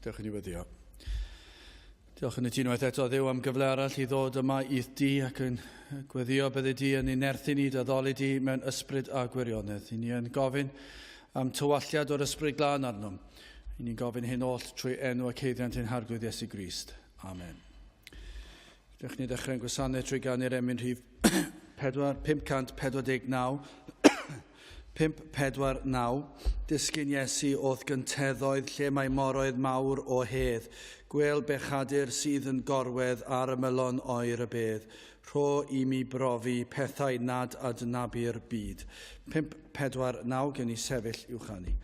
Dewch i ni weddio. Diolch yn y ti unwaith eto, Dduw, am gyfle arall i ddod yma i'th di ac yn gweddio bydde di yn ei nerthu ni, dy di mewn ysbryd a gwirionedd. I ni yn gofyn am tywalliad o'r ysbryd glân arnom. I ni'n gofyn hyn oll trwy enw ac heiddiant ein Harglwydd Iesu Grist. Amen. Dewch ni ddechrau'n gwasanaeth trwy ganu'r emyn rhif 4, 549. 549. Disgyn Iesu o'th gynteddoedd lle mae moroedd mawr o hedd. Gwel bechadur sydd yn gorwedd ar ymylon oer y bedd. Rho i mi brofi pethau nad adnabu'r byd. 549 gen i sefyll i'w chanu.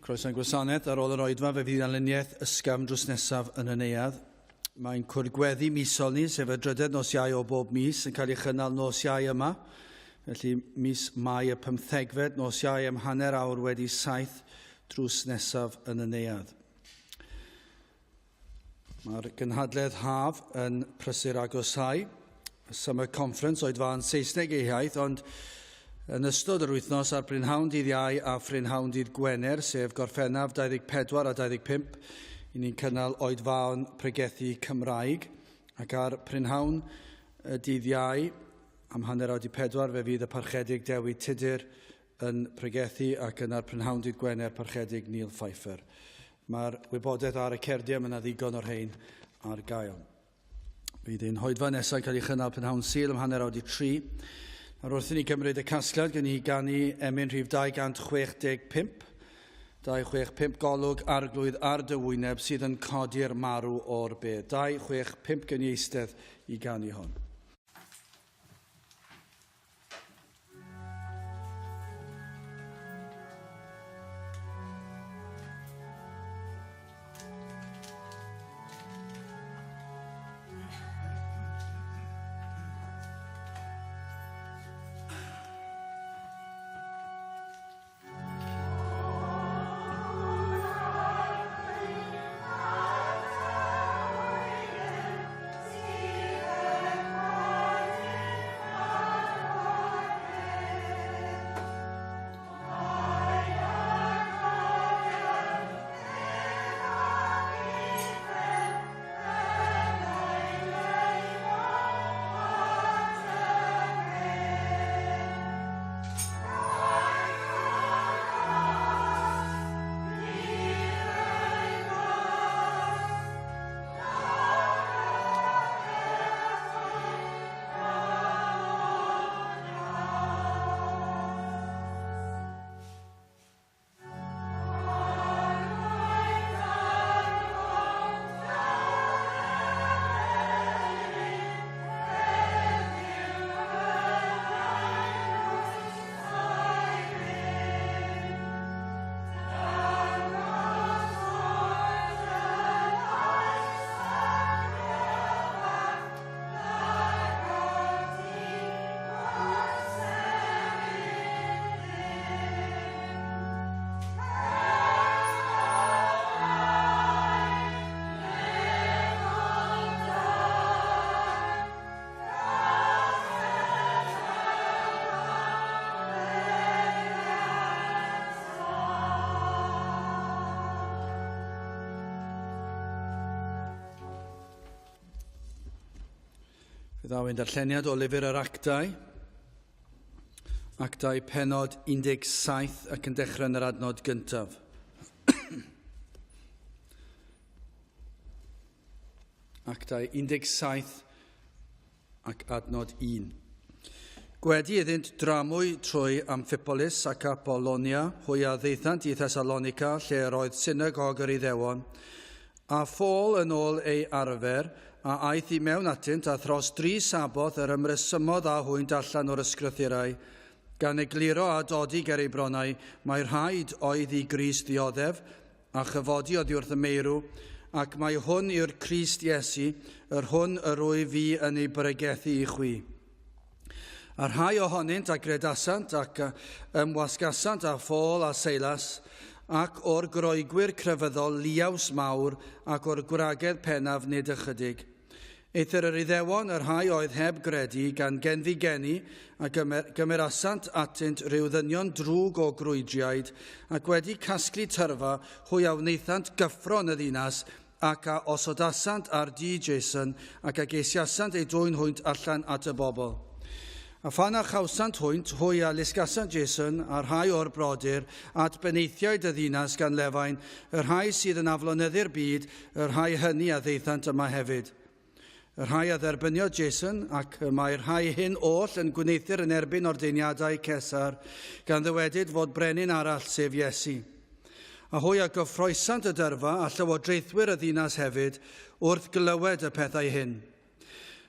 Croeso i'n gwasanaeth ar ôl yr oedfa fe fydd anluniaeth ysgafn drws nesaf yn y neuadd. Mae'n cwrdd gweddi misol ni, sef y drydedd nos Iau o bob mis, yn cael ei chynnal nos Iau yma. Felly mis Mai y pymthegfed, nos Iau am hanner awr wedi saith drws nesaf yn y neuadd. Mae'r gynhadledd haf yn prysur agosáu. Y Summer Conference oedfa yn Saesneg ei hiaith, ond yn ystod yr wythnos ar brynhawn dydd Iau a phrynhawn dydd Gwener, sef Gorffennaf 24 a 25, i ni'n cynnal oedfaon pregethu Cymraeg, ac ar prynhawn dydd Iau am hanner awr 4 fe fydd y Parchedig Dewi Tudur yn pregethu ac yna'r prynhawn dydd Gwener Parchedig Neil Pfeiffer. Mae'r wybodaeth ar y cerdiau, mae yna ddigon o'r rhain ar gael. Bydd ein hoedfa nesaf yn cael ei chynnal prynhawn Sul am 3:30. Nawr wrth i ni gymryd y casgliad, gen i ganu emyn rhif 265. 265 golwg arglwydd ar dy wyneb sydd yn codi'r marw o'r bedd. 265 gen i eistedd i ganu hon. Fe ddaw ein darlleniad o lyfr yr Actau, Actau penod 17 ac yn dechrau yn yr adnod gyntaf. Actau 17 ac adnod 1. Gwedi iddynt dramwy trwy Amphipolis ac Apollonia, hwy a ddaethant i Thessalonica, lle yr oedd synagog yr Iddewon, a Phaul yn ôl ei arfer, a aeth i mewn atynt, a thros dri Saboth yr ymresymodd â hwynt allan o'r ysgrythurau, gan egluro a dodi ger eu bronnau, mai rhaid oedd i Grist ddioddef, a chyfodi oddiwrth y meirw, ac mai hwn yw'r Crist Iesu, yr hwn yr wyf fi yn ei bregethu i chwi. A rhai ohonynt a gredasant ac a ymwasgasant â Phaul a Seilas, ac o'r Groegwyr crefyddol liaws mawr ac o'r gwragedd pennaf nid ychydig. Eithr yr Iddewon, y rhai oedd heb gredu, gan genfigenu, a gymerasant atynt rhyw ddynion drwg o grwydriaid, ac wedi casglu tyrfa, hwy a wnaethant gyffro yn y ddinas, ac a osodasant ar dŷ Jason, ac a geisiasant eu dwyn hwynt allan at y bobl. A phan a chawsant hwynt, hwy a lusgasant Jason, a rhai o'r brodyr, at benaethiaid y ddinas gan lefain, y rhai sydd yn aflonyddu'r byd, y rhai hynny a ddaethant yma hefyd. Y rhai a dderbyniodd Jason, ac y mae'r rhai hyn oll yn gwneuthur yn erbyn ordeiniadau Cesar, gan ddywedyd fod brenin arall, sef Iesu. A hwy a gyffroesant y dyrfa a llywodraethwyr y ddinas hefyd wrth glywed y pethau hyn.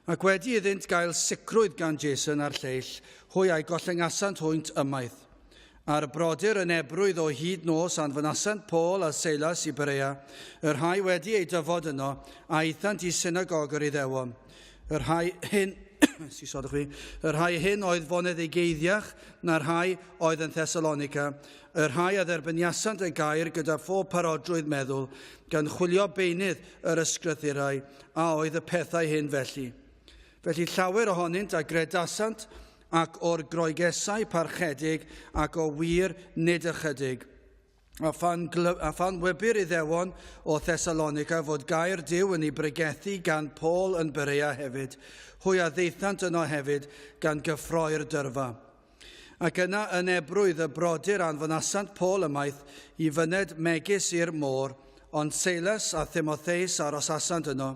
Ac wedi iddynt gael sicrwydd gan Jason a'r lleill, hwy a'i gollyngasant hwynt ymaith. A'r brodyr yn ebrwydd o hyd nos anfonasant Paul a Seilas i Berea, y rhai wedi eu dyfod yno, a aethant i synagog yr Iddewon. Y rhai hyn, sisodwch fi, y rhai hyn oedd foneddigeiddiach na'r rhai oedd yn Thessalonica, y rhai a dderbyniasant y gair gyda phob parodrwydd meddwl, gan chwilio beunydd yr ysgrythurau, a oedd y pethau hyn felly. Felly llawer ohonynt a gredasant, ac o'r Groegesau parchedig, ac o wir nid ychydig. A phan, a phan wybir Iddewon o Thessalonica fod gair Duw yn ei bregethu gan Paul yn Berea hefyd, hwy a ddaethant yno hefyd gan gyffroi'r dyrfa. Ac yna yn ebrwydd y brodyr anfonasant Paul ymaith i fyned megis i'r môr, ond Seilas a Thimotheus arosasant yno,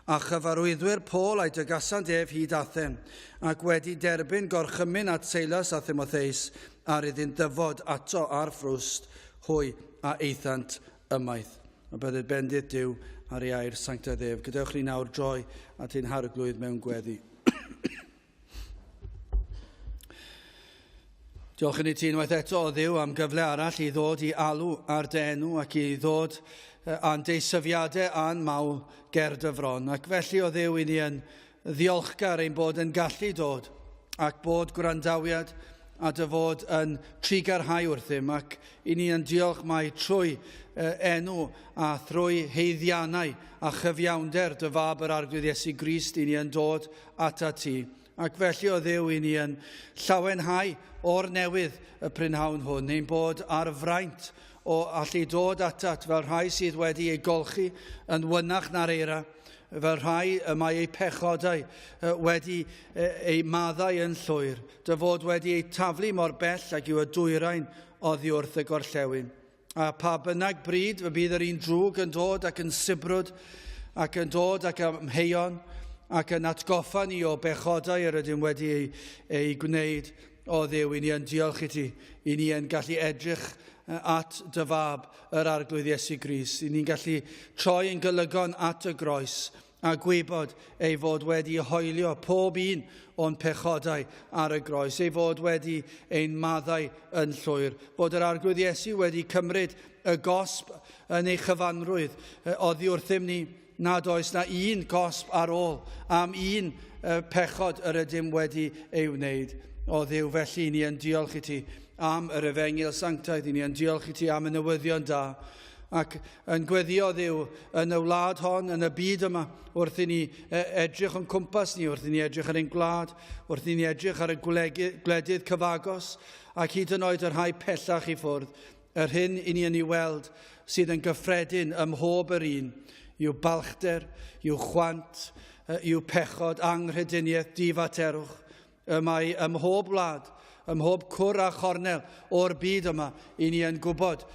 a chyfarwyddwyr Paul a'i dygasant ef hyd Athen, ac wedi derbyn gorchymyn at Seilas a Thimotheus ar iddynt ddyfod ato ar ffrwst, hwy a aethant ymaith. A bydded bendith Duw ar ei air sanctaidd ef. Gadewch ni nawr droi at ein harglwydd mewn gweddi. Diolch yn i ti unwaith eto o Dduw am gyfle arall i ddod i alw ar dy enw ac i ddod â'n deisyfiadau a'n mawl ger dy fron. Ac felly o Dduw i ni yn ddiolchgar ein bod yn gallu dod ac bod gwrandawiad a dy fod yn trugarhau wrthym, ac i ni yn diolch mai trwy enw a thrwy haeddiannau a chyfiawnder dy fab yr Arglwydd Iesu Grist i ni yn dod atat ti. Ac felly o Dduw i ni yn llawenhau o'r newydd y prynhawn hwn, ein bod ar fraint o allu dod atat fel rhai sydd wedi eu golchi yn wynach na'r eira, fel rhai y mae eu pechodau wedi eu maddau yn llwyr, dy fod wedi eu taflu mor bell ag yw y dwyrain oddi wrth y gorllewin. A pa bynnag bryd y bydd yr un drwg yn dod ac yn sibrwd ac yn dod ac amheuon ac yn atgoffa ni o bechodau yr ydym wedi eu gwneud, o Dduw, i ni yn diolch i ti, i ni yn gallu edrych at dy fab, yr Arglwydd Iesu Grist, i ni'n gallu troi yn golygon at y groes a gwybod ei fod wedi hoelio pob un o'n pechodau ar y groes, ei fod wedi ein maddau yn llwyr, bod yr Arglwydd Iesu wedi cymryd y gosb yn ei chyfanrwydd oddi wrthym ni, nad oes na un gosb ar ôl am un pechod yr ydym wedi ei wneud. O Dduw, felly ni yn diolch i ti am yr efengyl sanctaidd, i ni yn diolch i ti am y newyddion da, ac yn gweddio Dduw yn y wlad hon, yn y byd yma, wrth i ni edrych o'n cwmpas ni, wrth i ni edrych ar ein gwlad, wrth i ni edrych ar y gwledydd cyfagos, ac hyd yn oed y rhai pellach i ffwrdd. Yr hyn i ni yn ei weld sydd yn gyffredin ym mhob yr un yw balchder, yw chwant, yw pechod, anghrediniaeth, difaterwch. Y mae ym mhob wlad, ym mhob cwr a chornel o'r byd yma, i ni yn gwybod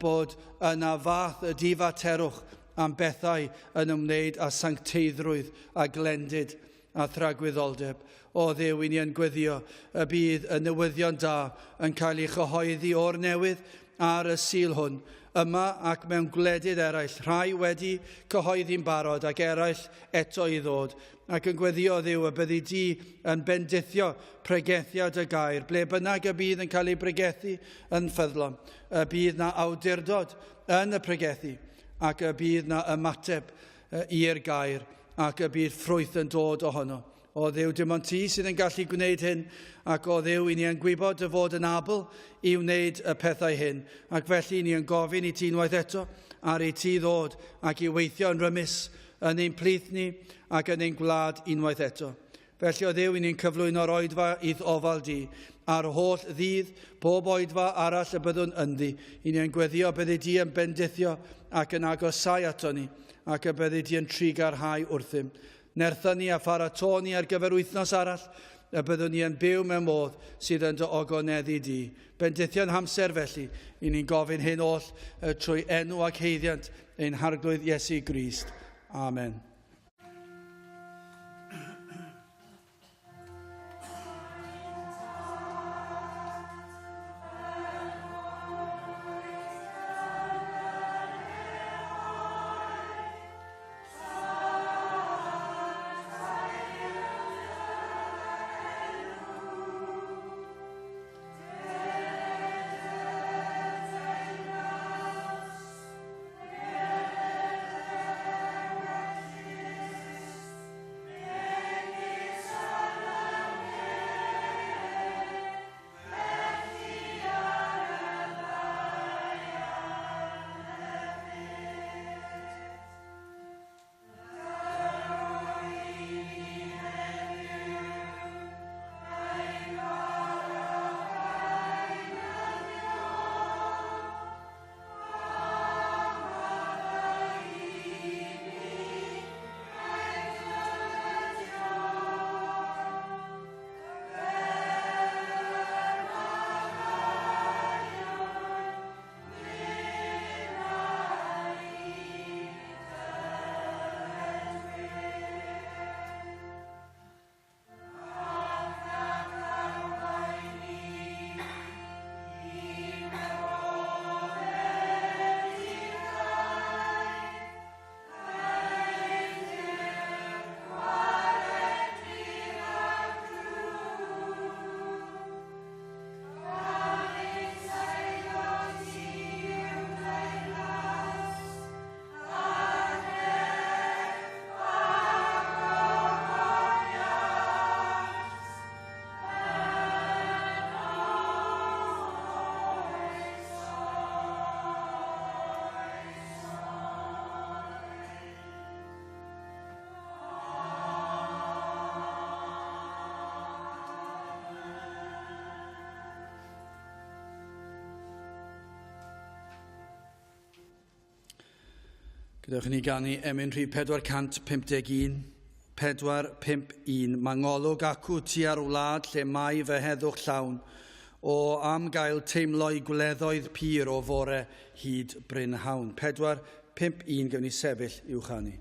bod yna fath y difaterwch am bethau yn ymwneud â sancteiddrwydd a glendid a thragwyddoldeb. O Dduw, i ni yn gweddio y bydd y newyddion da yn cael ei chyhoeddi o'r newydd ar y Sul hwn, yma ac mewn gwledydd eraill, rhai wedi cyhoeddi'n barod ac eraill eto i ddod, ac yn gweddio Dduw y byddi di yn bendithio pregethiad y gair, ble bynnag y bydd yn cael ei bregethu yn ffyddlon, y bydd na awdurdod yn y pregethu, ac y bydd na ymateb i'r gair, ac y bydd ffrwyth yn dod ohono. O Dduw, dim ond ti sydd yn gallu gwneud hyn, ac o Dduw, i ni yn gwybod dy fod yn abl i wneud y pethau hyn, ac felly ni yn gofyn i ti unwaith eto ar i ti ddod ac i weithio yn rymus yn ein plith ni ac yn ein gwlad unwaith eto. Felly o Dduw, i ni'n cyflwyno'r oedfa i'th ofal di, a'r holl ddydd, pob oedfa arall y byddwn ynddi. I ni yn gweddio byddi di yn bendithio ac yn agosau ato ni, ac y byddi di yn trugarhau wrthym. Nertha ni a pharatô ni ar gyfer wythnos arall, y byddwn ni yn byw mewn modd sydd yn dy ogoneddu di. Bendithio'n hamser felly, i ni'n gofyn hyn oll trwy enw ac haeddiant ein Harglwydd Iesu Grist. Amen. Gadewch i ni ganu emyn rhif 451, 451. Mae ngolwg acw tua'r wlad lle mae fy heddwch llawn, o am gael teimlo'i gwleddoedd pur o fore hyd brynhawn. 451, gewn ni sefyll i'w chanu.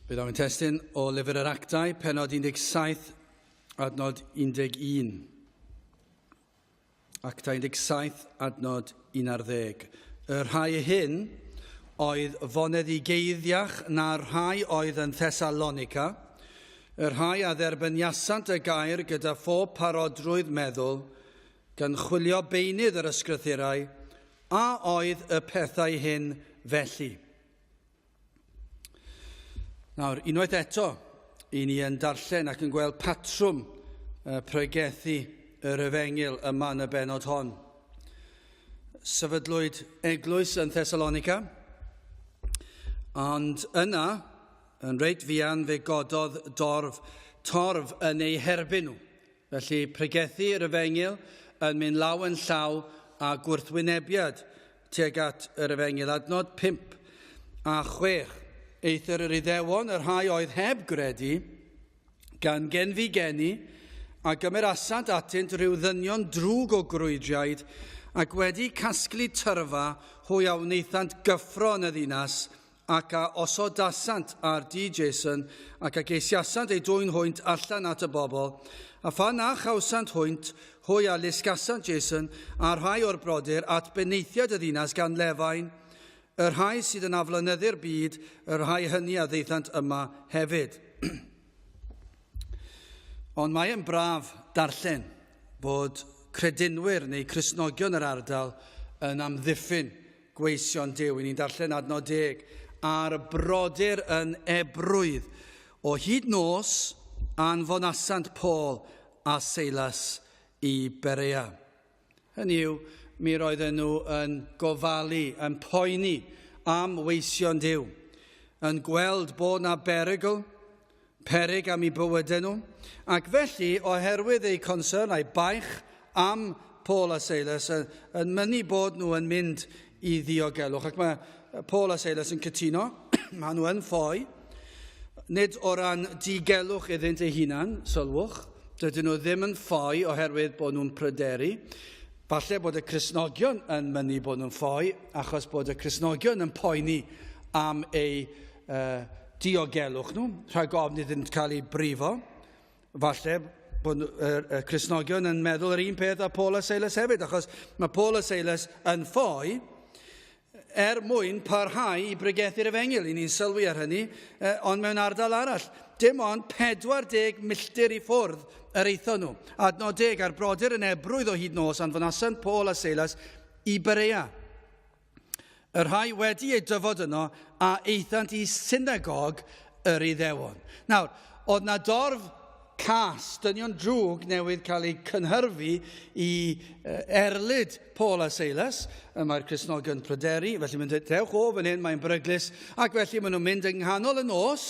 Fe ddaw ein testun o Lyfr yr Actau, penod 17, adnod 11. Actau 17, adnod 11. Y rhai hyn oedd foneddigeiddiach na'r rhai oedd yn Thessalonica, y rhai a dderbyniasant y gair gyda phob parodrwydd meddwl, gan chwilio beunydd yr ysgrythurau, a oedd y pethau hyn felly. Nawr, unwaith eto, i ni yn darllen ac yn gweld patrwm pregethu yr efengyl yma yn y bennod hon. Sefydlwyd eglwys yn Thessalonica, ond yna, yn reit fuan, fe gododd dorf, torf yn ei herbyn nhw. Felly, pregethu yr efengyl yn mynd law yn llaw â gwrthwynebiad tuag at yr efengyl. Adnod 5 a 6. Eithr yr Iddewon, y rhai oedd heb gredu, gan genfigenu, a gymerasant atynt rhyw ddynion drwg o grwydriaid, ac wedi casglu tyrfa, hwy a wnaethant gyffro yn y ddinas, ac a osodasant ar dŷ Jason, ac a geisiasant eu dwyn hwynt allan at y bobl, a phan na chawsant hwynt, hwy a lusgasant Jason a rhai o'r brodyr at benaethiaid y ddinas gan lefain, y rhai sydd yn aflonyddu'r byd, y rhai hynny a ddaethant yma hefyd. Ond mae yn braf darllen bod credinwyr neu Cristnogion yr ardal yn amddiffyn gweision Duw. I ni'n darllen adnod 10. A'r brodyr yn ebrwydd o hyd nos anfonasant Paul a Seilas i Berea. Hynny yw, mi roedden nhw yn gofalu, yn poeni am weision Duw, yn gweld bod na berygl, peryg am eu bywydau nhw, ac felly, oherwydd eu concern a'u baich am Paul a Silas, yn, yn mynnu bod nhw yn mynd i ddiogelwch. Ac mae Paul a Silas yn cytuno, maen nhw yn ffoi, nid o ran digelwch iddynt eu hunan, sylwch, dydyn nhw ddim yn ffoi oherwydd bod nhw'n pryderu. Falle bod y Cristnogion yn mynnu bod nhw'n ffoi, achos bod y Cristnogion yn poeni am eu diogelwch nhw, rhag ofn iddynt cael eu brifo. Falle bod y, y Cristnogion yn meddwl yr un peth â Paul a Silas hefyd, achos mae Paul a Silas yn ffoi er mwyn parhau i bregethu'r efengyl. I ni'n sylwi ar hynny, ond mewn ardal arall. Dim ond 40 milltir i ffwrdd yr aethon nhw. Adnod 10, a'r brodyr yn ebrwydd o hyd nos anfonasant Paul a Silas i Berea. Y rhai wedi eu dyfod yno a aethant i synagog yr Iddewon. Nawr, oedd na dorf cas, dynion drwg newydd cael eu cynhyrfu i erlid Paul a Silas. Y mae'r Cristnogion pryderu, felly mae'n dweud, dewch o fan hyn, mae'n beryglus, ac felly maen nhw'n mynd yng nghanol y nos,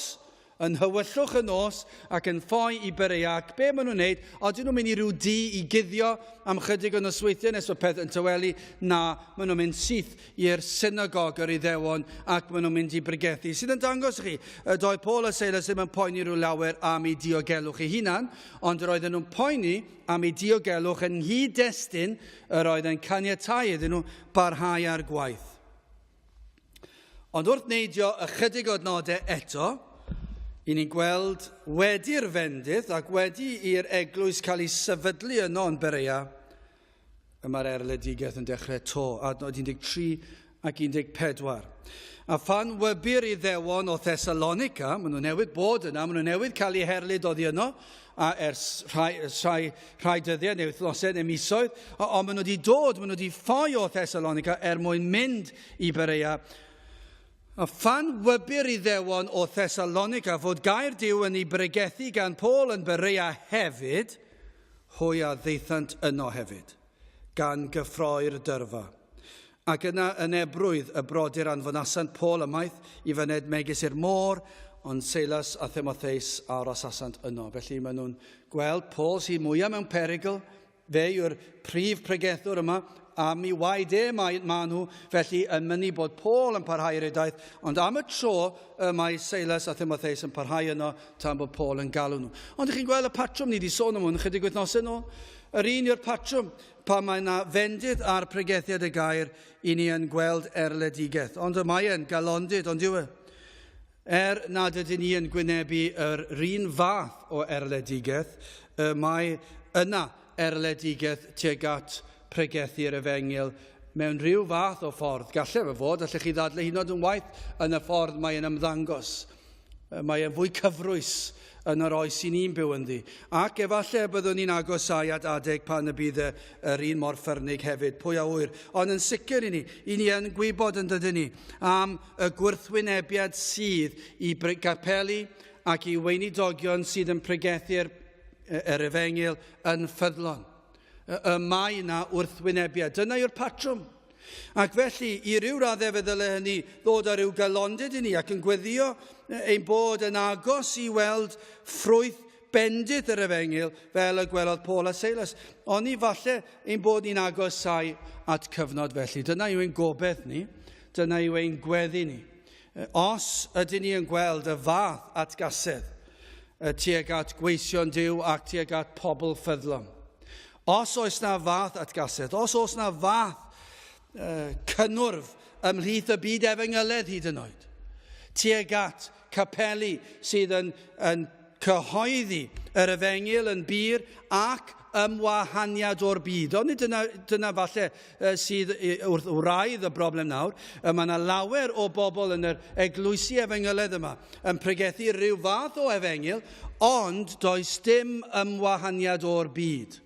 yn nhywyllwch y nos ac yn ffoi i Berea, ac be maen nhw'n wneud? Odyn nhw'n mynd i ryw dŷ i guddio am chydig o nosweithiau nes bod peth yn tawelu? Na, maen nhw'n mynd syth i'r synagog yr Iddewon ac maen nhw'n mynd i bregethu. Sydd yn dangos i chi, doedd Paul a Silas ddim yn poeni rhyw lawer am eu diogelwch eu hunan, ond yr oedden nhw'n poeni am eu diogelwch yn nghyd-destun yr oedd yn caniatáu iddyn nhw barhau â'r gwaith. Ond wrth neidio ychydig o adnodau eto, i ni'n gweld wedi'r fendith ac wedi i'r eglwys cael ei sefydlu yno yn Berea, y mae'r erledigaeth yn dechrau to, adnod 13 ac 14. A phan wybir Iddewon o Thessalonica, maen nhw newydd bod yna, maen nhw newydd cael eu herlid oddi yno, a ers rhai, rhai, rhai dyddiau neu wythnosau neu misoedd, ond maen nhw wedi dod, maen nhw wedi ffoi o Thessalonica er mwyn mynd i Berea. A phan wybir Iddewon o Thessalonica fod gair Duw yn ei bregethu gan Paul yn Berea hefyd, hwy a ddaethant yno hefyd, gan gyffroi'r dyrfa. Ac yna yn ebrwydd y brodyr anfonasant Paul ymaith i fyned megis i'r môr, ond Seilas a Thymotheus a arosasant yno. Felly maen nhw'n gweld Paul sydd mwyaf mewn perygl, fe yw'r prif pregethwr yma, am i waed e mae, ma nhw, felly yn mynnu bod Paul yn parhau i'r daith, ond am y tro y mae Seilas a Thymotheus yn parhau yno tan bod Paul yn galw nhw. Ond ych chi'n gweld y patrwm ni wedi sôn am hwn chydig wythnosau nôl? Yr un yw'r patrwm. Pan mae yna fendith ar pregethiad y gair, i ni yn gweld erledigaeth. Ond y mae e'n galondid, ond yw e? Er nad ydyn ni yn gwynebu yr un fath o erledigaeth, y mae yna erledigaeth tuag at pregethu'r efengyl mewn rhyw fath o ffordd. Gallai fe fod, allech chi ddadlau hyd yn oed yn waeth yn y ffordd mae'n ymddangos. Mae e'n fwy cyfrwys yn yr oes i ni'n byw ynddi. Ac efallai y byddwn ni'n agosáu at adeg pan y bydd y, yr un mor ffyrnig hefyd, pwy a ŵyr. Ond yn sicr i ni, i ni yn gwybod yn dydyn ni am y gwrthwynebiad sydd i gapeli ac i weinidogion sydd yn pregethu'r yr efengyl yn ffyddlon. Y, y mae yna wrthwynebiad. Dyna yw'r patrwm. Ac felly, i ryw raddau fe ddyle hynny ddod â rhyw galondid i ni ac yn gweddio ein bod yn agos i weld ffrwyth bendith yr efengyl fel y gwelodd Paul a Silas. Oni falle ein bod ni'n agosau at cyfnod felly. Dyna yw ein gobeith ni, dyna yw ein gweddi ni. Os ydyn ni yn gweld y fath atgasedd tuag at gweision Duw ac tuag at pobl ffyddlon, Os oes na fath atgasedd, os oes na fath uh, cynnwrf ymhlith y byd efengyledd hyd yn oed, tuag at capeli sydd yn, yn cyhoeddi yr efengyl yn bur ac ymwahaniad o'r byd. Ond nid dyna, dyna falle sydd wrth wraidd y broblem nawr. Mae yna lawer o bobl yn yr eglwysi efengyledd yma yn pregethu rhyw fath o efengyl, ond does dim ymwahaniad o'r byd.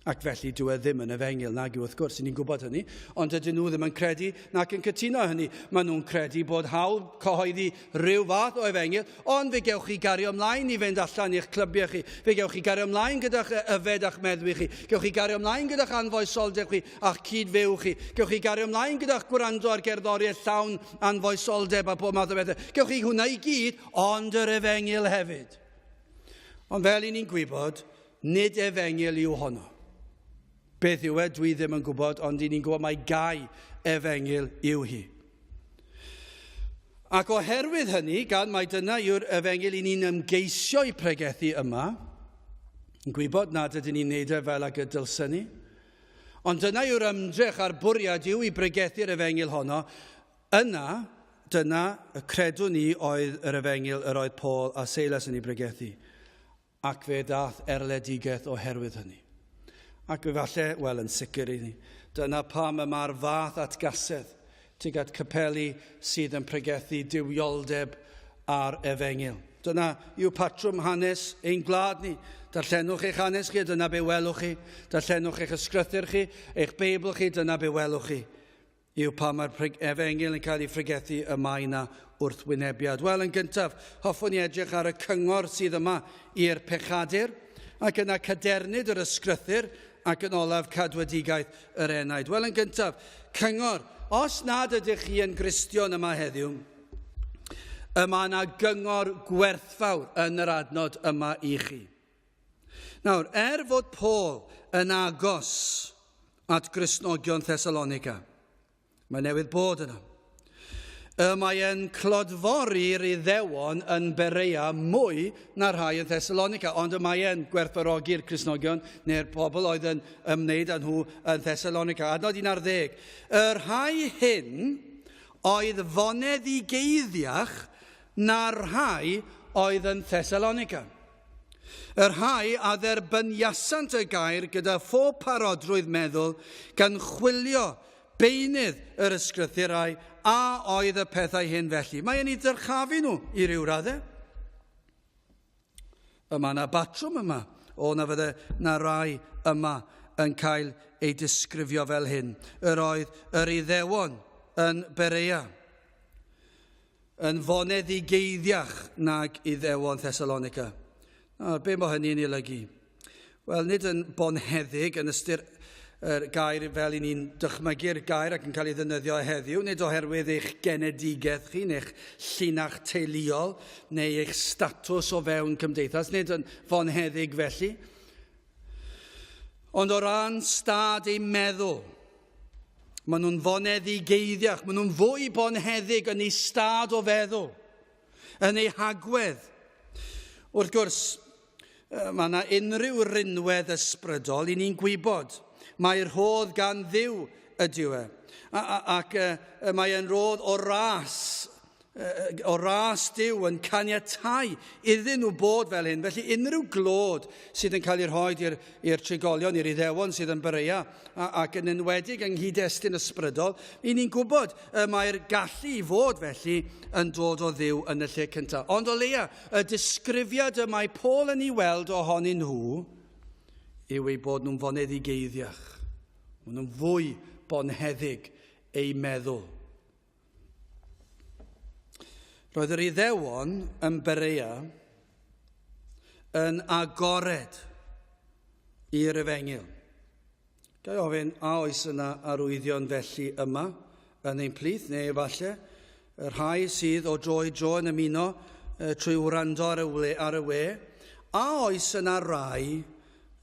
Ac felly dyw e ddim yn efengyl, nag yw wrth gwrs, ni'n gwybod hynny, ond dydyn nhw ddim yn credu nac yn cytuno hynny. Maen nhw'n credu bod hawl cyhoeddi rhyw fath o efengyl, ond fe gewch chi gario ymlaen i fynd allan i'ch clybiau chi, fe gewch chi gario ymlaen gyda'ch yfed a'ch meddwi chi, gewch chi gario ymlaen gyda'ch anfoesoldeb chi a'ch cyd-fyw chi, gewch chi gario ymlaen gyda'ch gwrando ar gerddoriaeth llawn anfoesoldeb a pob math o bethau. Gewch chi hwnna i gyd, ond yr efengyl hefyd. Ond fel i ni'n gwybod, Nid efengyl yw honno. Beth yw e, dwi ddim yn gwybod, ond i ni'n gwybod mai gau efengyl yw hi. Ac oherwydd hynny, gan mai dyna yw'r efengyl i ni'n ymgeisio i pregethu yma, yn gwybod nad ydyn ni'n neud e fel ag y dylsen ni, ond dyna yw'r ymdrech a'r bwriad yw i bregethu'r efengyl honno, yna, dyna y credwn ni oedd yr efengyl yr oedd Paul a Seilas yn ei bregethu. Ac fe ddaeth erledigaeth oherwydd hynny. Ac efallai, wel yn sicr i ni, dyna pam y mae'r fath atgasedd tuag at capeli sydd yn pregethu duwioldeb a'r efengyl. Dyna yw patrwm hanes ein gwlad ni. Darllenwch eich hanes chi, dyna be welwch chi. Darllenwch eich ysgrythur chi, eich Beibl chi, dyna be welwch chi. Yw pan mae'r efengyl yn cael ei phregethu y mae yna wrthwynebiad. Wel, yn gyntaf, hoffwn i edrych ar y cyngor sydd yma i'r pechadur, ac yna cadernid yr ysgrythur, ac yn olaf cadwedigaeth yr enaid. Wel, yn gyntaf, cyngor. Os nad ydych chi yn Gristion yma heddiw, y mae yna gyngor gwerthfawr yn yr adnod yma i chi. Nawr, er fod Paul yn agos at Gristnogion Thessalonica, mae newydd bod yna, y mae e'n clodfori'r Iddewon yn Berea mwy na rhai yn Thessalonica, ond y mae e'n gwerthfawrogi'r Cristnogion neu'r pobl oedd yn ymwneud â nhw yn Thessalonica. Adnod 11. Y rhai hyn oedd foneddigeiddiach na'r rhai oedd yn Thessalonica. Y rhai a dderbyniasant y gair gyda phob parodrwydd meddwl, gan chwilio beunydd yr ysgrythurau, a oedd y pethau hyn felly. Mae e'n eu dyrchafu nhw i ryw raddau. Y mae yna batrwm yma o na fydde na rai yma yn cael ei disgrifio fel hyn. Yr oedd yr Iddewon yn Berea. Yn foneddigeiddiach nag Iddewon Thessalonica. Nawr, be mae hynny'n ei olygu? Wel, nid yn bonheddig yn ystyr yr gair fel i ni'n dychmygu'r gair ac yn cael ei ddefnyddio heddiw, nid oherwydd eich genedigaeth chi neu'ch llinach teuluol neu eich statws o fewn cymdeithas, nid yn fonheddig felly, ond o ran stad eu meddwl. Maen nhw'n foneddigeiddiach, maen nhw'n fwy bonheddig yn eu stad o feddwl, yn eu hagwedd. Wrth gwrs, mae yna unrhyw rinwedd ysbrydol i ni'n gwybod. Mae rhodd gan Dduw ydyw e. Ac mae e'n rhodd o ras o ras Duw yn caniatau iddyn nhw bod fel hyn. Felly unrhyw glod sydd yn cael ei rhoi i'r trigolion, i'r Iddewon sydd yn Berea, ac yn enwedig yng nghyd-destun ysbrydol, i ni'n gwybod y mae'r gallu i fod felly yn dod o Dduw yn y lle cyntaf. Ond o leia, y disgrifiad y mae Paul yn ei weld ohonyn nhw yw eu bod nhw'n foneddigeiddiach. Maen nhw'n fwy bonheddig eu meddwl. Roedd yr Iddewon yn Berea yn agored i'r efengyl. Ga i ofyn, a oes yna arwyddion felly yma yn ein plith, neu efallai y rhai sydd o dro i dro yn ymuno trwy wrando ar y, wle, ar y we, a oes yna rai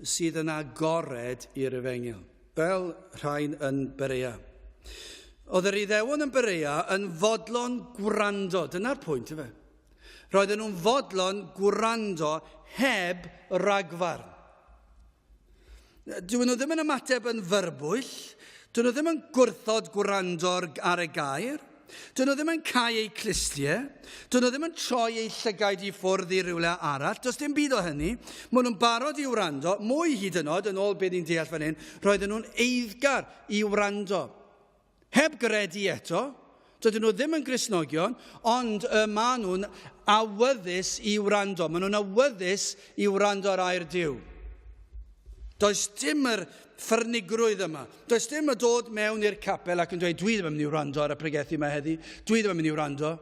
sydd yn agored i'r efengyl, fel rhain yn Berea? Oedd yr Iddewon yn Berea yn fodlon gwrando, dyna'r pwynt yfe. Roedden nhw'n fodlon gwrando heb ragfarn. Dyn nhw ddim yn ymateb yn fyrbwyll, dyn nhw ddim yn gwrthod gwrando ar y gair, dyn nhw ddim yn cau eu clustiau, dyn nhw ddim yn troi eu llygaid i ffwrdd i rywle arall, does dim byd o hynny. Maen nhw'n barod i wrando, mwy hyd yn oed, yn ôl beth ni'n deall fan hyn, roedden nhw'n eiddgar i wrando. Heb gredu eto, dydyn nhw ddim yn Gristnogion, ond y maen nhw'n awyddus i wrando. Maen nhw'n awyddus i wrando ar air Duw. Does dim yr ffyrnigrwydd yma. Does dim y dod mewn i'r capel ac yn dweud, dwi ddim yn mynd i wrando ar y pregethu yma heddi, dwi ddim yn mynd i wrando.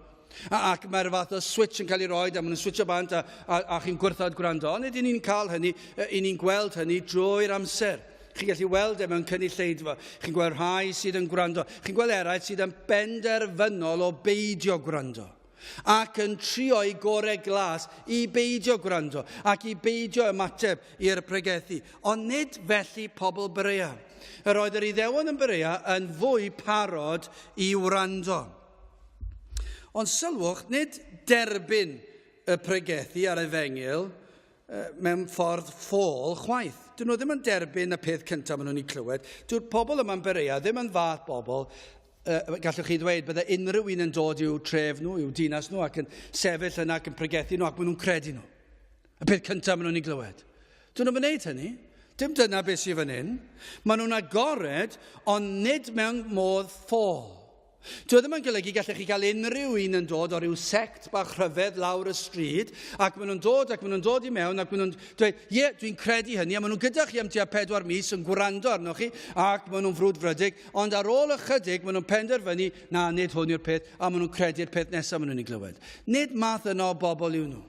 A, ac mae'r fath o switch yn cael ei roed a maen nhw'n switcho bant a, a, a chi'n gwrthod gwrando. Ond nid ni'n cael hynny, i ni'n gweld hynny drwy'r amser. Chi'n gallu weld e mewn cynulleidfa. Chi'n gweld rhai sydd yn gwrando. Chi'n gweld eraill sydd yn benderfynol o beidio gwrando ac yn trio'i gorau glas i beidio gwrando ac i beidio ymateb i'r pregethu. Ond nid felly pobl Berea. Yr oedd yr Iddewon yn Berea yn fwy parod i wrando. Ond sylwch, nid derbyn y pregethu ar efengyl mewn ffordd ffôl chwaith. Dyn nhw ddim yn derbyn y peth cyntaf maen nhw'n ei clywed. Dyw'r pobl yma'n Berea ddim yn fath bobl gallwch chi ddweud bydde unrhyw un yn dod i'w tref nhw, i'w dinas nhw ac yn sefyll yna ac yn pregethu nhw ac maen nhw'n credu nhw. Y peth cyntaf maen nhw'n ei glywed. Dyn nhw'n gwneud hynny. Dim dyna beth sydd fan hyn. Maen nhw'n agored, ond nid mewn modd ffôl. Dyw e ddim yn golygu gallech chi gael unrhyw un yn dod o ryw sect bach rhyfedd lawr y stryd, ac maen nhw'n dod ac maen nhw'n dod i mewn ac maen nhw'n dweud, ie, yeah, dwi'n credu hynny, a maen nhw'n gyda chi am tua pedwar mis yn gwrando arnoch chi, ac maen nhw'n frwdfrydig, ond ar ôl ychydig maen nhw'n penderfynu, na, nid hwn yw'r peth, a maen nhw'n credu'r peth nesaf maen nhw'n ei glywed. Nid math yna o bobl yw nhw.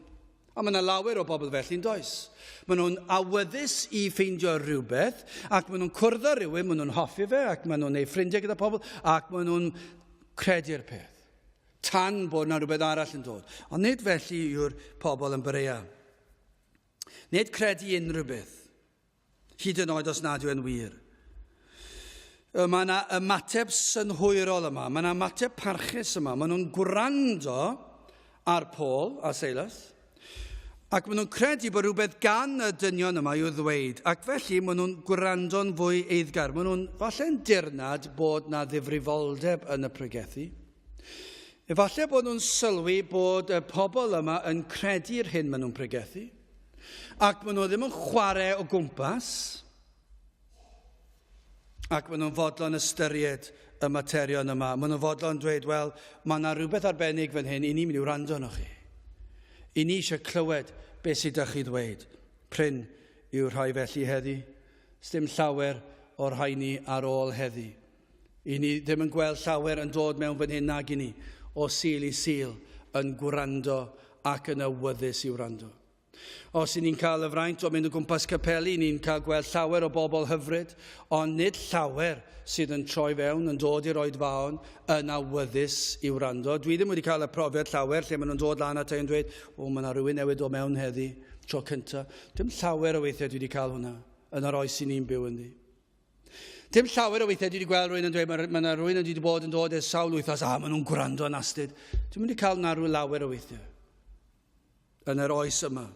A mae yna lawer o bobl felly'n does. Maen nhw'n awyddus i ffeindio rhywbeth, ac maen nhw'n cwrdd â rhywun, maen nhw'n hoffi fe, ac maen nhw'n ei ffrindiau gyda pobl, ac maen nhw'n credu'r peth. Tan bod yna rhywbeth arall yn dod. Ond nid felly yw'r pobl yn Berea. Nid credu unrhyw beth, hyd yn oed os nad yw e'n wir. Mae yna ymateb synhwyrol yma, mae yna ymateb parchus yma. Maen nhw'n gwrando ar Paul a Silas, ac maen nhw'n credu bod rhywbeth gan y dynion yma i'w ddweud, ac felly maen nhw'n gwrando'n fwy eiddgar. Maen nhw'n falle'n dirnad bod na ddifrifoldeb yn y pregethu. Efallai bod nhw'n sylwi bod y pobl yma yn credu'r hyn maen nhw'n pregethu, ac maen nhw ddim yn chwarae o gwmpas, ac maen nhw'n fodlon ystyried y materion yma. Maen nhw'n fodlon dweud, wel, mae yna rhywbeth arbennig fan hyn, i ni'n mynd i wrando arnoch chi. I ni eisiau clywed beth sydd ydych chi ddweud. Prin yw'r rhai felly heddi. Sdim llawer o'r rhai ni ar ôl heddi. I ni ddim yn gweld llawer yn dod mewn fan hyn nag i ni, o Sul i Sul, yn gwrando ac yn awyddus i wrando. Os i ni'n cael y fraint o mynd o gwmpas capeli, ni'n cael gweld llawer o bobl hyfryd, ond nid llawer sydd yn troi fewn, yn dod i'r oedfaon, yn awyddus i wrando. Dwi ddim wedi cael y profiad llawer lle maen nhw'n dod lan ata i yn dweud, o, mae yna rhywun newydd dod mewn heddi, tro cynta. Dim llawer o weithiau dwi wedi cael hwnna yn yr oes i ni'n byw ynddi. Dim llawer o weithiau dwi wedi gweld rhywun yn dweud, mae yna rhywun wedi bod yn dod ers sawl wythnos, a maen nhw'n gwrando yn astud. Dwi'n mynd i cael na rhyw lawer o weithiau yn yr oes yma.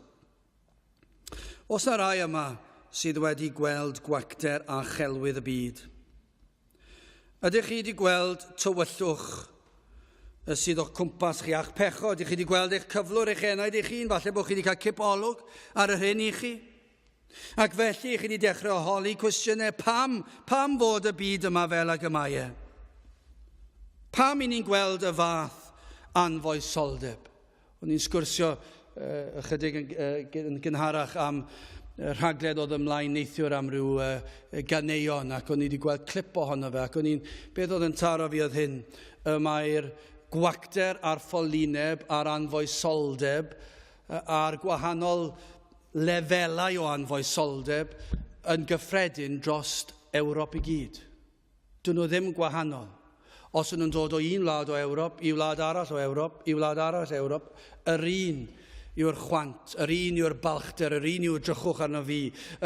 Os na rai yma sydd wedi gweld gwacter a chelwydd y byd, ydych chi wedi gweld tywyllwch y sydd o'ch cwmpas chi a'ch pechod? Ydych chi wedi gweld eich cyflwr eich enaid eich hun? Falle bod chi wedi cael cip olwg ar yr hyn i chi. Ac felly chi wedi dechrau holi cwestiynau pam, pam fod y byd yma fel ag y mae e? Pam i ni'n gweld y fath anfoesoldeb? O'n i'n sgwrsio uh, ychydig yn, uh, yn gynharach am rhaglen oedd ymlaen neithiwr am ryw uh, ganeuon ac o'n i wedi gweld clip ohono fe ac o'n i'n, beth oedd yn taro fi oedd hyn, y mae'r gwacter a'r ffolineb a'r anfoesoldeb a'r gwahanol lefelau o anfoesoldeb yn gyffredin dros Ewrop i gyd. Dyn nhw ddim gwahanol. Os ydyn nhw'n dod o un wlad o Ewrop i wlad arall o Ewrop, i wlad arall Ewrop, yr un yw'r chwant, yr un yw'r balchder, yr un yw'r drychwch arno fi,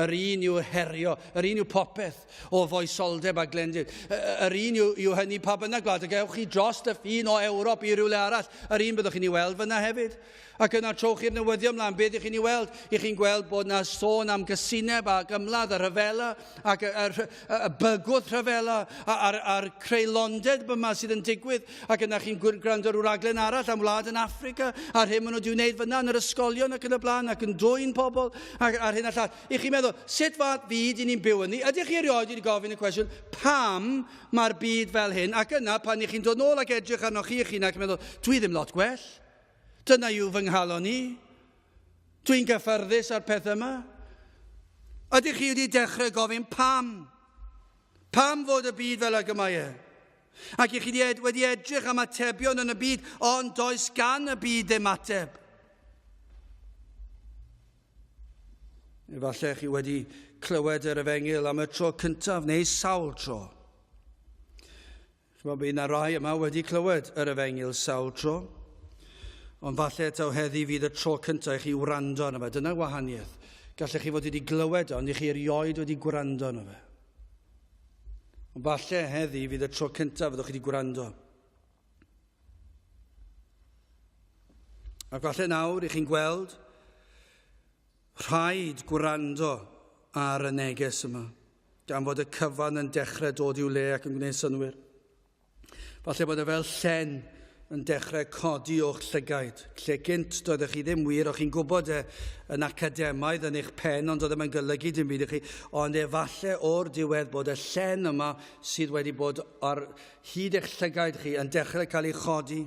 yr un yw'r herio, yr un yw popeth o foesoldeb a glendid. Yr un yw, yw hynny pa bynnag gwlad, ac ewch chi dros y ffin o Ewrop i rywle arall, yr un byddwch chi'n ei weld fyna hefyd. Ac yna trowch i'r newyddion mlaen, beth ych chi'n ei weld? Ych chi'n gweld bod na sôn am gysineb ac ymladd a rhyfela ac y, y, y, y bygwth rhyfela a'r, a'r creulondeb yma sydd yn digwydd. Ac yna chi'n gwrando rhyw raglen arall am wlad yn Affrica a'r hyn maen nhw wedi wneud fyna yn yr ysgolion ac yn y blaen ac yn dwyn pobl ac, a'r hyn a llall. Ych chi'n meddwl, sut fath fyd i ni'n byw ynddi? Ydych chi erioed wedi gofyn y cwestiwn, pam mae'r byd fel hyn? Ac yna, pan ych chi'n dod nôl ac edrych arnoch chi eich hun ac yn meddwl, dwi ddim lot gwell. Dyna yw fy nghalon i. Dwi'n gyffyrddus â'r peth yma. Ydych chi wedi dechrau gofyn pam? Pam fod y byd fel ag y mae e? Ac i chi wedi edrych am atebion yn y byd, ond does gan y byd ddim ateb. Efallai chi wedi clywed yr efengyl am y tro cyntaf neu sawl tro. Chymod, bydd yna rai yma wedi clywed yr efengyl sawl tro, ond falle taw heddi fydd y tro cyntaf i chi wrando arno fe. Dyna wahaniaeth. Gallech chi fod wedi glywed o, ond i chi erioed wedi gwrando arno fe. Ond falle heddi fydd y tro cyntaf fyddwch chi wedi gwrando. Ac falle nawr i chi'n gweld rhaid gwrando ar y neges yma, gan fod y cyfan yn dechrau dod i'w le ac yn gwneud synnwyr. Falle bod e fel llen yn dechrau codi o'ch llygaid, lle gynt doeddech chi ddim wir, o'ch chi'n gwybod e yn academaidd yn eich pen, ond doedd ddim yn golygu dim byd i chi, ond efallai o'r diwedd bod y llen yma sydd wedi bod ar hyd eich llygaid chi yn dechrau cael ei chodi,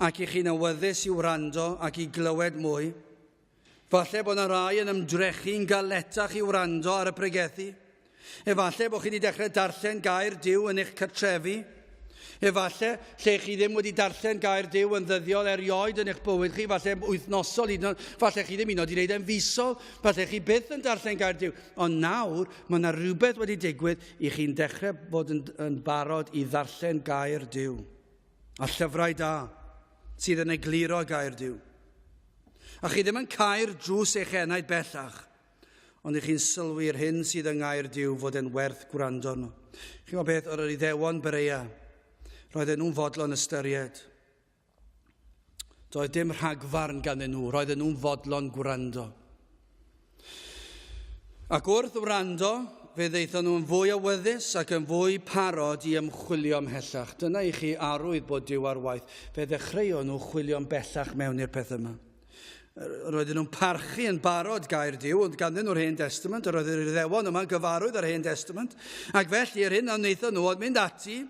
ac i chi'n awyddus i wrando ac i glywed mwy. Falle bod yna rai yn ymdrechu'n galetach i wrando ar y pregethu. Efallai bod chi wedi dechrau darllen gair Duw yn eich cartrefi. Efallai lle chi ddim wedi darllen gair Duw yn ddyddiol erioed yn eich bywyd chi, falle wythnosol hyd yn oed, falle chi ddim hyd yn oed wedi gwneud e'n fisol, falle chi byth yn darllen gair Duw. Ond nawr, mae yna rhywbeth wedi digwydd i chi'n dechrau bod yn, yn barod i ddarllen gair Duw. A llyfrau da sydd yn egluro gair Duw. A chi ddim yn cau'r drws eich enaid bellach, ond i chi'n sylwi'r hyn sydd yng ngair Duw fod e'n werth gwrando arno. Chi'n gwybod beth, oedd yr Iddewon Berea, roedden nhw'n fodlon ystyried. Doedd dim rhagfarn ganddyn nhw, roedden nhw'n fodlon gwrando. Ac wrth wrando, fe ddaethon nhw'n fwy awyddus ac yn fwy parod i ymchwilio ymhellach. Dyna i chi arwydd bod Duw ar waith. Fe ddechreuon nhw chwilio'n bellach mewn i'r peth yma. Roedden nhw'n parchu yn barod gair Duw, ond ganddyn nhw'r Hen Testament, yr oedd yr Iddewon yma'n gyfarwydd â'r Hen Testament, ac felly yr hyn a wnaethon nhw oedd mynd ati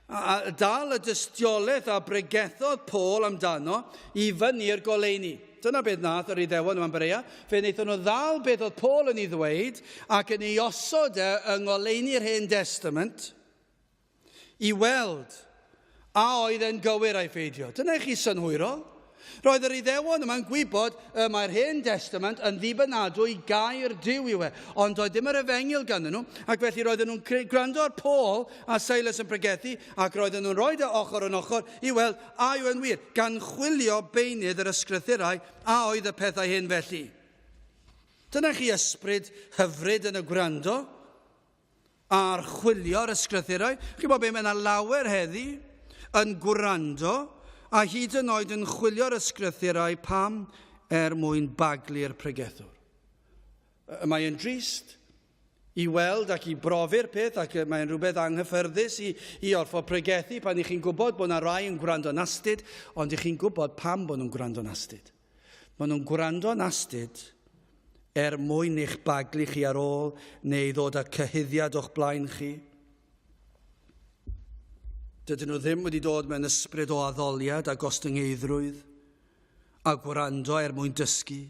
a dal y dystiolaeth a bregethodd Paul amdano i fyny'r goleuni. Dyna beth nath yr Iddewon yma'n Berea. Fe wnaethon nhw ddal beth oedd Paul yn ei ddweud ac yn ei osod e yng ngoleuni'r Hen Testament i weld a oedd e'n gywir a'i pheidio. Dyna i chi synhwyrol. Roedd yr Iddewon yma'n gwybod y mae'r Hen Destament yn ddibynadwy gair Duw yw e, ond doedd dim yr efengyl ganddyn nhw, ac felly roedden nhw'n gwrando ar Paul a Silas yn pregethu, ac roedden nhw'n rhoi e ochr yn ochr i weld a yw e'n wir, gan chwilio beunydd yr ysgrythurau a oedd y pethau hyn felly. Dyna chi ysbryd hyfryd yn y gwrando a archwilio'r ysgrythurau. Chi'n bod be, mae yna lawer heddi yn gwrando a hyd yn oed yn chwilio'r ysgrythurau pam er mwyn baglu'r pregethwr. Mae yn drist i weld ac i brofi'r peth ac mae'n rhywbeth anghyffyrddus i, i orfod pregethu pan i chi'n gwybod bod yna rai yn gwrando'n astud, ond i chi'n gwybod pam bod nhw'n gwrando'n astud. Maen nhw'n gwrando'n astud er mwyn eich baglu chi ar ôl neu ddod â cyhuddiad o'ch blaen chi. Dydyn nhw ddim wedi dod mewn ysbryd o addoliad a gostyngeiddrwydd a gwrando er mwyn dysgu.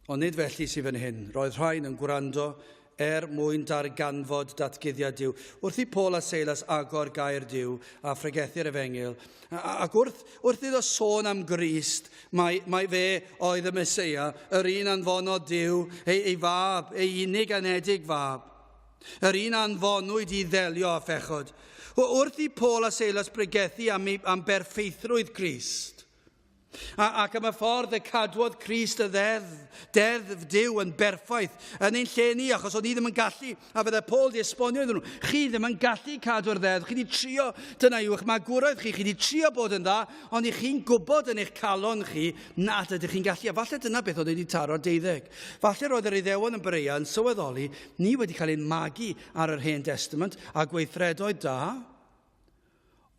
Ond nid felly sydd fan hyn. Roedd rhain yn gwrando er mwyn darganfod datguddiad Duw. Wrth i Paul a Seilas agor gair Duw a phregethu'r efengyl, ac wrth, wrth iddo sôn am Grist, mae, mae fe oedd y Meseia, yr un anfonodd Duw, ei, ei fab, ei unig anedig fab, yr un anfonwyd i ddelio â phechod. Wrth i Paul a Seilas bregethu am, am berffeithrwydd Grist, A, ac am y ffordd y cadwodd Crist y ddeddf, deddf Duw yn berffaith yn ein lle ni, achos o'n i ddim yn gallu, a fydde Paul di esbonio iddyn nhw, chi ddim yn gallu cadw'r ddeddf, chi di trio, dyna yw eich magwraeth chi, chi di trio bod yn dda, ond i chi'n gwybod yn eich calon chi nad ydych chi'n gallu, a falle dyna beth oedd wedi taro'r deuddeg. Falle roedd yr Iddewon yn Berea yn sylweddoli, ni wedi cael ein magu ar yr Hen Testament a gweithredoedd da,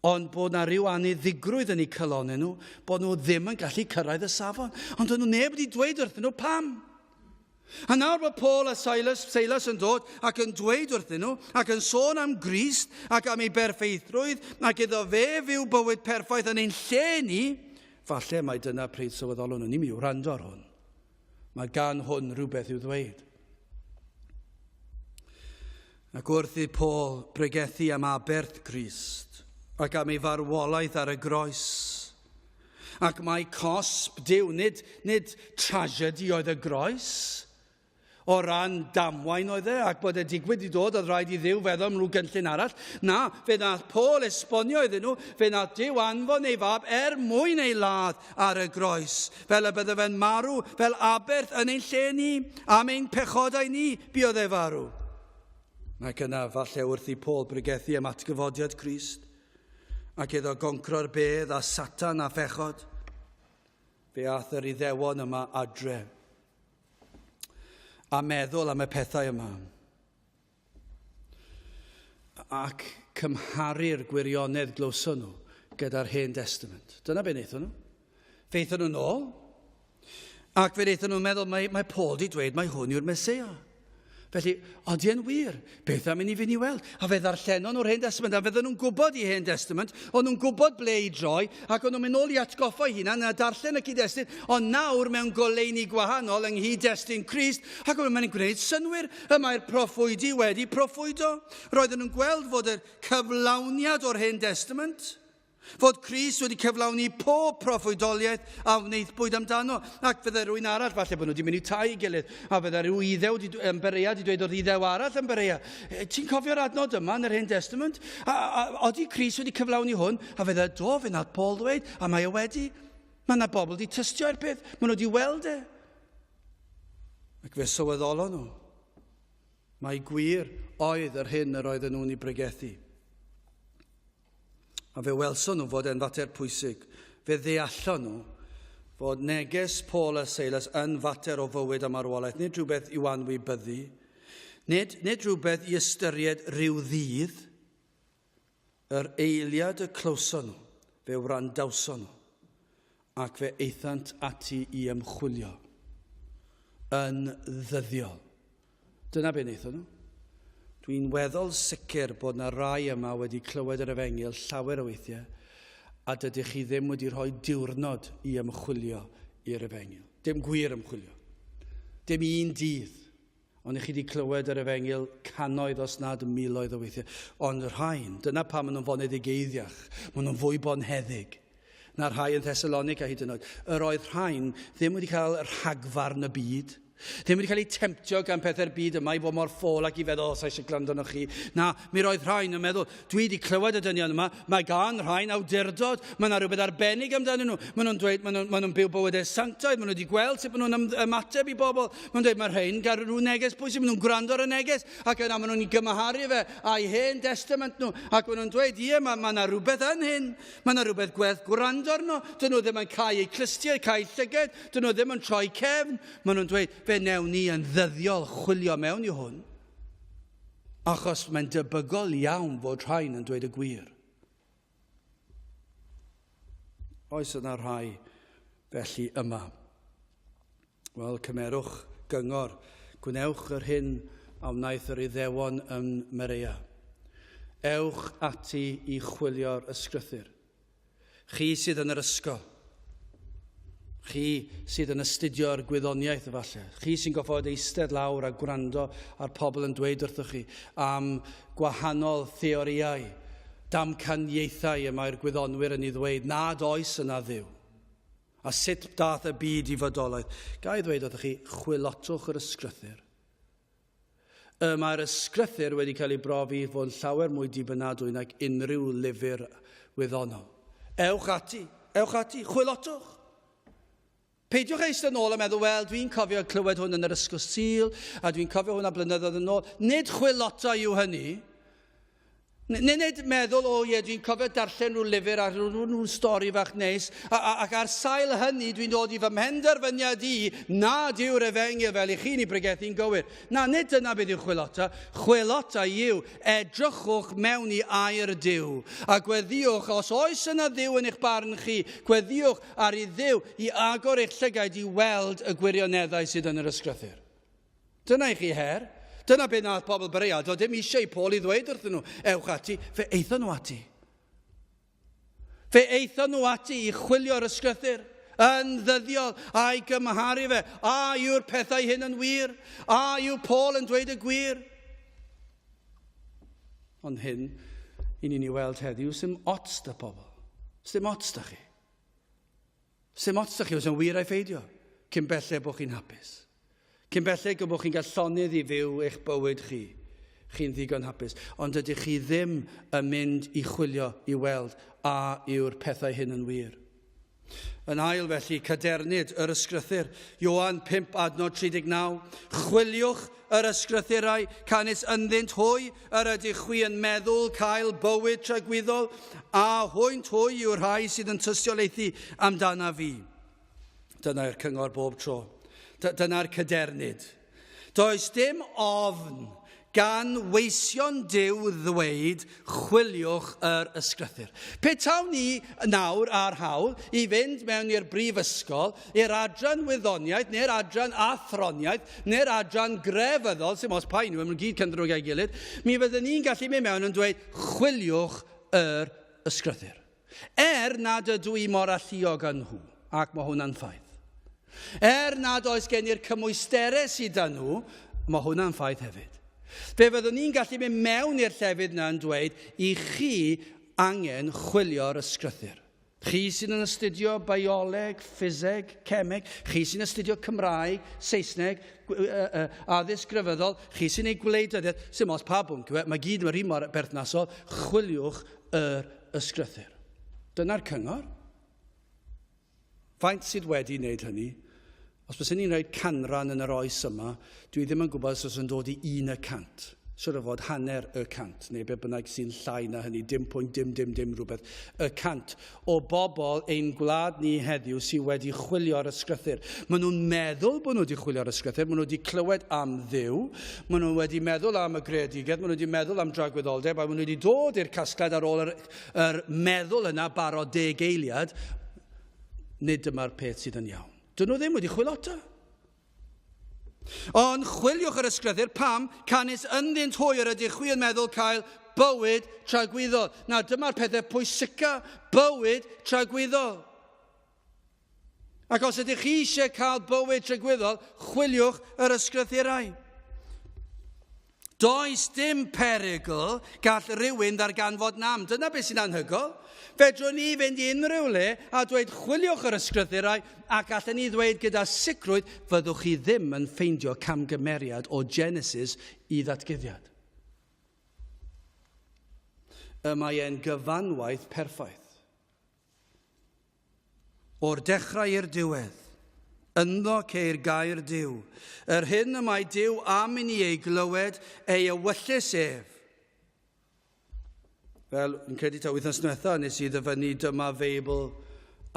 Ond bod na rhyw aniddigrwydd yn eu calonnau nhw, bod nhw ddim yn gallu cyrraedd y safon. Ond doedd nhw neb wedi dweud wrthyn nhw pam. A nawr bod Paul a Silas, Silas yn dod ac yn dweud wrthyn nhw, ac yn sôn am Grist ac am ei berffeithrwydd, ac iddo fe fyw bywyd perffaith yn ein lle ni, falle mai dyna pryd sylweddolwn nhw, ni'n mynd i wrando ar hwn. Mae gan hwn rhywbeth i'w ddweud. Ac wrth i Paul bregethu am aberth Crist ac am ei farwolaeth ar y groes, ac mae cosb Duw, nid, nid tragedy oedd y groes, O ran damwain oedd e, ac bod y digwydd wedi dod, oedd rhaid i Dduw feddwl am rhyw gynllun arall. Na, fe wnaeth Paul esbonio iddyn nhw, fe wnaeth Duw anfon ei fab er mwyn ei ladd ar y groes, fel y bydde fe'n marw fel aberth yn ein lle ni, am ein pechodau ni, buodd e farw. Ac yna, falle wrth i Paul bregethu am atgyfodiad Crist, ac iddo goncro'r bedd a Satan a phechod, fe ath yr Iddewon yma adre a meddwl am y pethau yma. Ac cymharu'r gwirionedd glywson nhw gyda'r Hen Testament. Dyna be wnaethon nhw. Fe aethon nhw'n ôl, ac fe wnaethon nhw'n meddwl, mae, mae Paul wedi dweud mai hwn yw'r Meseia. Felly, odi e'n wir? Beth am i ni fynd i weld? A fe ddarllenon nhw'r Hen Testament, a fydden nhw'n gwybod i Hen Testament, o'n nhw'n gwybod ble i droi, ac o'n nhw'n mynd nôl i atgoffa eu hunan a darllen y cyd-destun, ond nawr mewn goleuni gwahanol yng nghyd-destun Crist, ac o'n nhw'n gwneud synnwyr, y mae'r proffwydi wedi proffwydo. Roedden nhw'n gweld fod y cyflawniad o'r Hen Testament, Fod Crist wedi cyflawni pob proffwydoliaeth a wnaethpwyd amdano. Ac fydde rhywun arall, falle bod nhw wedi mynd i tai i gilydd, a fydde rhyw iddew wedi, yn Berea wedi dweud wrth iddew arall yn Berea, e, ti'n cofio'r adnod yma yn yr Hen Testament? A, a, odi Crist wedi cyflawni hwn? A fydde, do, fe nath Paul ddweud, a mae o wedi. Mae yna bobl wedi tystio i'r peth, maen nhw wedi weld e. Ac fe sylweddolon nhw. Mae gwir oedd yr hyn yr oedden nhw'n ei bregethu. A fe welson nhw fod e'n fater pwysig. Fe ddeallon nhw fod neges Paul a Silas yn fater o fywyd a marwolaeth, nid rhywbeth i'w anwybyddu, nid, nid rhywbeth i ystyried rhyw ddydd. Yr eiliad y clywson nhw, fe wrandawson nhw, ac fe aethant ati i ymchwilio yn ddyddiol. Dyna be wnaethon nhw. Dwi'n weddol sicr bod na rai yma wedi clywed yr efengyl llawer o weithiau a dydych chi ddim wedi rhoi diwrnod i ymchwilio i'r efengyl. Dim gwir ymchwilio. Dim un dydd. Ond i chi wedi clywed yr efengyl cannoedd os nad miloedd o weithiau. Ond rhain, dyna pam maen nhw'n foneddigeiddiach. Maen nhw'n fwy bonheddig na'r rhai yn Thessalonica hyd yn oed. Yr oedd rhain ddim wedi cael rhagfarn y byd. Ddim wedi cael eu temtio gan pethau'r byd yma i fod mor ffôl ac i feddwl, os eisiau gwrando arnoch chi. Na, mi roedd rhain yn meddwl, dwi wedi clywed y dynion yma, mae gan rhain awdurdod, mae yna rhywbeth arbennig amdanyn nhw. Maen nhw'n dweud, maen nhw'n maen nhw byw bywydau sanctaidd, maen nhw wedi gweld sut maen nhw'n ymateb i bobl. Maen nhw'n dweud, mae rhain gael rhyw neges pwysig, maen nhw'n gwrando ar y neges, ac yna maen nhw'n gymharu fe a'i hen testament nhw, ac maen nhw'n dweud, ie, mae, mae yna rhywbeth yn hyn. Mae yna rhywbeth gwerth gwrando arno. Dyn nhw ddim yn cau eu clustiau, cau llyged. Dyn nhw ddim yn troi cefn. Maen nhw'n dweud, fe newn ni yn ddyddiol chwilio mewn i hwn. Achos mae'n debygol iawn fod rhain yn dweud y gwir. Oes yna rhai felly yma? Wel, cymerwch gyngor. Gwnewch yr hyn a wnaeth yr Iddewon ym Merea. Ewch ati i chwilio'r ysgrythur. Chi sydd yn yr ysgol. Chi sydd yn astudio'r gwyddoniaeth efallai. Chi sy'n goffod eistedd lawr a gwrando ar pobl yn dweud wrthych chi am gwahanol theorïau, damcaniaethau y mae'r gwyddonwyr yn ei ddweud nad oes yna Dduw. A sut daeth y byd i fodolaeth? Ga i ddweud wrthych chi, chwilotwch yr ysgrythur. Y mae'r ysgrythur wedi cael ei brofi i fod yn llawer mwy dibynadwy nag unrhyw lyfr wyddonol. Ewch ati, ewch ati, chwilotwch. Peidiwch eistedd nôl a meddwl, wel, dwi'n cofio clywed hwn yn yr ysgol Sul, a dwi'n cofio hwnna blynyddoedd yn ôl. Nid chwilota yw hynny. Nid meddwl, o ie, dwi'n cofio darllen rhyw lyfr a rhyw, rhyw stori fach neis, a, a, ac ar sail hynny dwi'n dod i fy mhenderfyniad i nad yw'r efengyl fel i chi'n ei bregethu'n gywir. Na, nid dyna beth yw chwilota. Chwilota yw edrychwch mewn i air Duw a gweddïwch, os oes yna Dduw yn eich barn chi, gweddïwch ar i Dduw i agor eich llygaid i weld y gwirioneddau sydd yn yr ysgrythur. Dyna i chi her. Dyna be nath pobl Berea. Doedd dim eisiau i Paul i ddweud wrthyn nhw, ewch ati. Fe aethon nhw ati. Fe aethon nhw ati i chwilio'r ysgrythur. yn ddyddiol a'i gymharu fe. A yw'r pethau hyn yn wir? A yw Paul yn dweud y gwir? Ond hyn, i ni'n ei weld heddiw, sy'm ots da pobl. Sy'm ots da chi. Sy'm ots da chi os yn wir ai pheidio, cyn belled bod chi'n hapus. Cyn belled bod chi'n cael llonydd i fyw eich bywyd chi. Chi'n ddigon hapus. Ond ydych chi ddim yn mynd i chwilio i weld a yw'r pethau hyn yn wir. Yn ail felly, cadernid yr ysgrythur. Ioan 5 adnod 39. Chwiliwch yr ysgrythurau, canys ynddynt hwy yr ydych chwi yn meddwl cael bywyd tragwyddol, a hwynt hwy yw'r rhai sydd yn tystiolaethu amdana fi. Dyna'r cyngor bob tro. Dyna'r cadernid. Does dim ofn gan weision Duw ddweud, chwiliwch yr ysgrythur. Pe tawn ni nawr ar hawl i fynd mewn i'r brifysgol, i'r adran wyddoniaeth, neu'r adran athroniaeth, neu'r adran grefyddol, sy'n os pa un yw, maen nhw'n gyd cynddrwg â'i gilydd, mi fyddwn ni'n gallu mynd mewn yn dweud, chwiliwch yr ysgrythur. Er nad ydw i mor alluog â nhw, ac mae hwnna'n ffaith. Er nad oes gen i'r cymwysterau sydd â nhw, mae hwnna'n ffaith hefyd. Fe fyddwn ni'n gallu mynd mewn i'r llefydd yna yn dweud i chi angen chwilio'r ysgrythur. Chi sydd yn astudio bioleg, ffiseg, cemeg, chi sy'n astudio Cymraeg, Saesneg, addysg grefyddol, chi sy'n ei gwleidyddiaeth, sy'n os pa bwnc yw e, mae gyd yn mor berthnasol, chwiliwch yr ysgrythur. Dyna'r cyngor. Faint sydd wedi wneud hynny? Os byswn ni'n rhoi canran yn yr oes yma, dwi ddim yn gwybod os oes yn dod i 1%. Siwr o fod hanner y cant, neu be bynnag sy'n llai na hynny, dim pwynt dim dim dim rhywbeth, y cant o bobl ein gwlad ni heddiw sydd wedi chwilio'r ysgrythur. Maen nhw'n meddwl bod nhw wedi chwilio'r ysgrythur, maen nhw wedi clywed am Dduw, maen nhw wedi meddwl am y greadigaeth, maen nhw wedi meddwl am dragwyddoldeb, a maen nhw wedi dod i'r casgliad ar ôl yr, yr meddwl yna barod deg eiliad, nid dyma'r peth sydd yn iawn. Dyn nhw ddim wedi chwilota. Ond chwiliwch yr ysgrythur, pam, canys ynddynt hwy yr ydych chwi yn meddwl cael bywyd tragwyddol. Na, dyma'r pethau pwysica, bywyd tragwyddol. Ac os ydych chi eisiau cael bywyd tragwyddol, chwiliwch yr ysgrythurau. Does dim perygl gall rhywun ddarganfod nam. Dyna beth sy'n anhygoel. Fedrwn ni fynd i unrhyw le a dweud chwiliwch yr ysgrythurau ac allan ni ddweud gyda sicrwydd fyddwch chi ddim yn ffeindio camgymeriad o Genesis i ddatguddiad. Y mae e'n gyfanwaith perffaith. O'r dechrau i'r diwedd, ynddo ceir gair Duw, yr hyn y mae Duw am i ni ei glywed, ei ewyllys ef. Fel, yn credu ta wythnos diwetha, nes i ddyfynnu dyma Feibl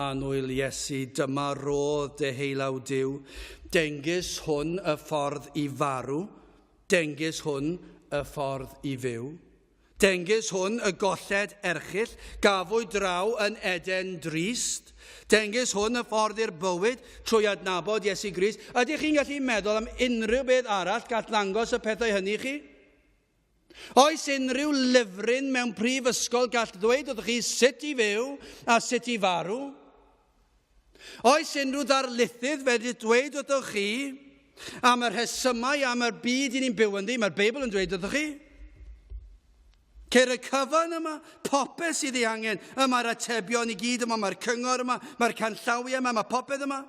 annwyl Iesu, dyma rodd deheulaw Duw. Dengys hwn y ffordd i farw, dengys hwn y ffordd i fyw. Dengys hwn y golled erchyll gafwyd draw yn Eden drist. Dengys hwn y ffordd i'r bywyd trwy adnabod Iesu Grist. Ydych chi'n gallu meddwl am unrhyw beth arall gall ddangos y pethau hynny i chi? Oes unrhyw lyfryn mewn prifysgol gall ddweud wrthych chi sut i fyw a sut i farw? Oes unrhyw ddarlithydd wedi dweud wrthych chi am y rhesymau am yr byd i ni'n byw ynddi? Mae'r Beibl yn dweud wrthych chi. Ceir y cyfan yma, popeth sydd ei angen. Y mae'r atebion i gyd yma, mae'r cyngor yma, mae'r canllawiau yma, mae popeth yma.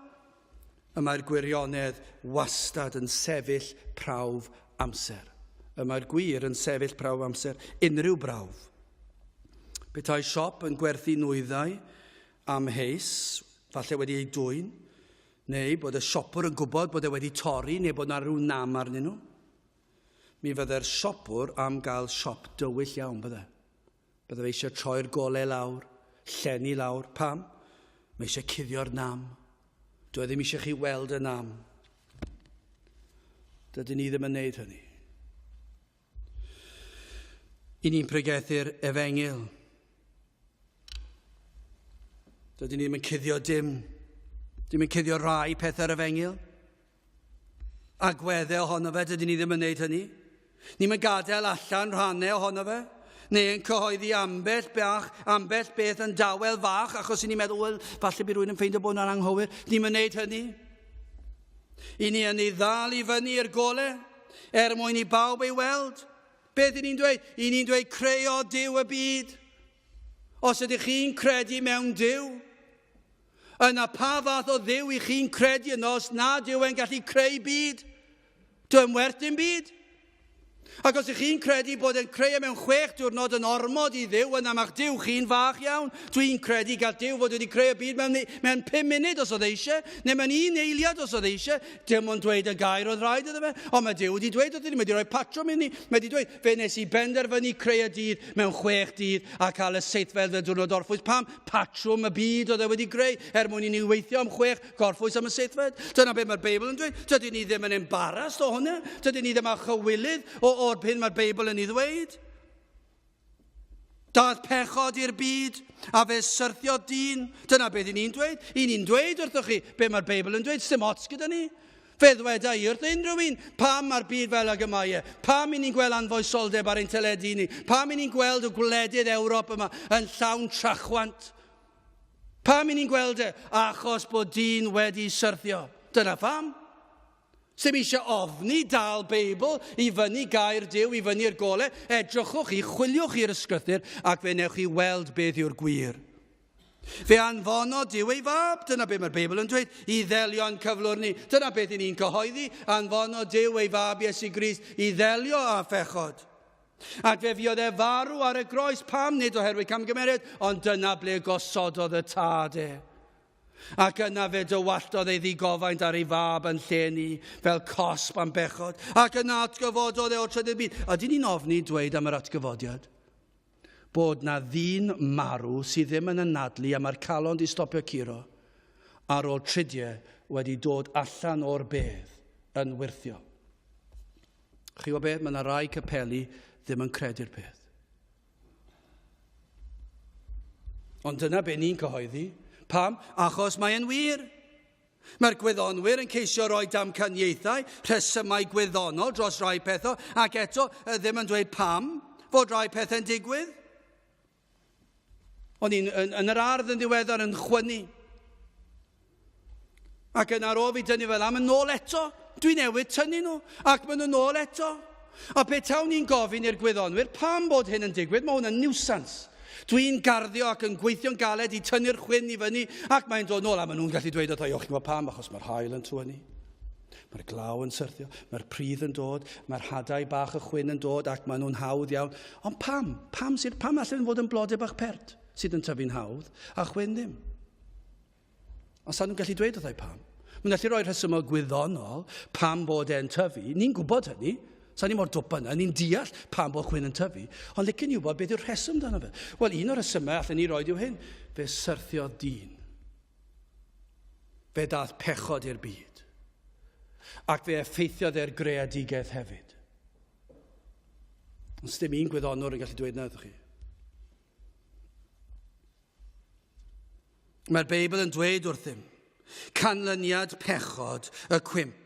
Y mae'r gwirionedd wastad yn sefyll prawf amser. Y mae'r gwir yn sefyll prawf amser, unrhyw brawf. Petai siop yn gwerthu nwyddau amheus, falle wedi ei dwyn, neu bod y siopwr yn gwybod bod e wedi torri neu bod 'na rhyw nam arnyn nhw. Mi fydde'r siopwr am gael siop dywyll iawn, bydde? Bydde fe eisiau troi'r golau lawr, llenni lawr. Pam? Mae eisiau cuddio'r nam. Dwi e ddim eisiau chi weld y nam. Dydyn ni ddim yn neud hynny. I ni'n pregethu'r efengyl. Dydyn ni ddim yn cuddio dim. Dim yn cuddio rai pethau'r efengyl. Agweddau ohono fe, dydyn ni ddim yn neud hynny. Ni'n mynd gadael allan rhannau ohono fe. Neu yn cyhoeddi ambell bach, ambell beth yn dawel fach, achos i ni'n meddwl, wel, falle bydd rhywun yn ffeindio bod hwnna'n anghywir. Ni'n mynd hynny. I ni yn ei ddal i fyny i'r gole, er mwyn i bawb ei weld. Beth i ni'n dweud? I ni'n dweud creo Duw y byd. Os ydych chi'n credu mewn Duw, yna pa fath o Dduw i chi'n credu yno os nad yw e'n gallu creu byd? Dyw e'n werth dim byd. Ac os ych chi'n credu bod e'n creu e mewn chwech diwrnod yn ormod i Dduw, yna mae'ch Duw chi'n fach iawn. Dwi'n credu gall Duw fod wedi creu y byd mewn, mewn pum munud os oedd eisiau, neu mewn un eiliad os oedd eisiau. Dim ond dweud y gair oedd rhaid iddo fe. Ond mae Duw wedi dweud wrthyn ni, mae wedi rhoi patrwm i ni. Mae wedi dweud, fe nes i benderfynu creu y dydd mewn chwech dydd a cael y seithfed fel diwrnod orffwys. Pam? Patrwm y byd oedd e wedi greu er mwyn i ni weithio am chwech Gorffwys am y seithfed. Dyna beth mae'r Beibl yn dweud. Dydyn ni ddim yn embarrassed o hwnna. Dydyn ni ddim â chywilydd o, o'r hyn mae'r Beibl yn ei ddweud. Daeth pechod i'r byd a fe syrthiodd dyn. Dyna beth i ni'n dweud. I ni'n dweud wrthych chi beth mae'r Beibl yn dweud. Sdim ots gyda ni. Fe ddweda i wrth unrhyw un, pam mae'r byd fel ag y mae e? Pam i ni'n gweld anfoesoldeb ar ein teledu ni? Pam i ni'n gweld y gwledydd Ewrop yma yn llawn trachwant? Pam i ni'n gweld e? Achos bod dyn wedi syrthio. Dyna pham. Sdim eisiau ofni dal Beibl i fyny gair Duw, i fyny'r gole. Edrychwch chi, chwiliwch i'r ysgrythur ac fe newch chi weld beth yw'r gwir. Fe anfonodd Duw ei fab, dyna beth mae'r Beibl yn dweud, i ddelio'n cyflwr ni. Dyna beth i ni'n cyhoeddi, anfonodd Duw ei fab Iesu Grist i ddelio â phechod. Ac fe fuodd e farw ar y groes, pam nid oherwydd camgymeriad, ond dyna ble gosododd y tad e. Ac yna fe dywalltodd ei ddigofaint ar ei fab yn lle ni, fel cosb am bechod. Ac yna atgyfododd e o'r trydydd byd. Ydyn ni'n ofni dweud am yr atgyfodiad? Bod na ddyn marw sydd ddim yn anadlu a mae'r calon di stopio curo, ar ôl tridiau wedi dod allan o'r bedd yn wyrthio. Chi gwybod beth? Mae yna rai capeli ddim yn credu'r peth. Ond dyna be ni'n cyhoeddi. Pam? Achos mae'n wir. Mae'r gwyddonwyr yn ceisio rhoi damcaniaethau, rhesymau gwyddonol dros rai pethau, ac eto ddim yn dweud pam fod rai pethau'n digwydd. O'n i'n yn, yn yr ardd yn ddiweddar yn chwynnu. Ac yn ar ôl fi dynnu fel am yn ôl eto. Dwi newydd tynnu nhw, ac maen nhw'n ôl eto. A pe tawn i'n gofyn i'r gwyddonwyr pam bod hyn yn digwydd, mae hwn yn niwsans. Dwi'n garddio ac yn gweithio'n galed i tynnu'r chwyn i fyny, ac mae'n dod nôl, a maen nhw'n gallu dweud wrtho i, o, chi'n gwybod pam, achos mae'r haul yn tywynnu. Mae'r glaw yn syrthio, mae'r pridd yn dod, mae'r hadau bach y chwyn yn dod ac maen nhw'n hawdd iawn. Ond pam? Pam, sydd, pam allan fod yn blodau bach pert sydd yn tyfu'n hawdd a chwyn ddim? Ond sa'n nhw'n gallu dweud wrthau pam. Mae'n gallu rhoi rhesymau gwyddonol pam bod e'n tyfu. Ni'n gwybod hynny. Sa'n ni mor dwp yna, ni'n deall pam bod chwyn yn tyfu. Ond licen i wybod beth yw'r rheswm dan fe. Wel, un o'r rhesymau allan ni roed yw hyn. Fe syrthiodd dyn. Fe dath pechod i'r byd. Ac fe effeithiodd e'r greadigaeth hefyd. Ond dim un gwyddonwr yn gallu dweud na wrthych chi. Mae'r Beibl yn dweud wrthym, canlyniad pechod y cwymp.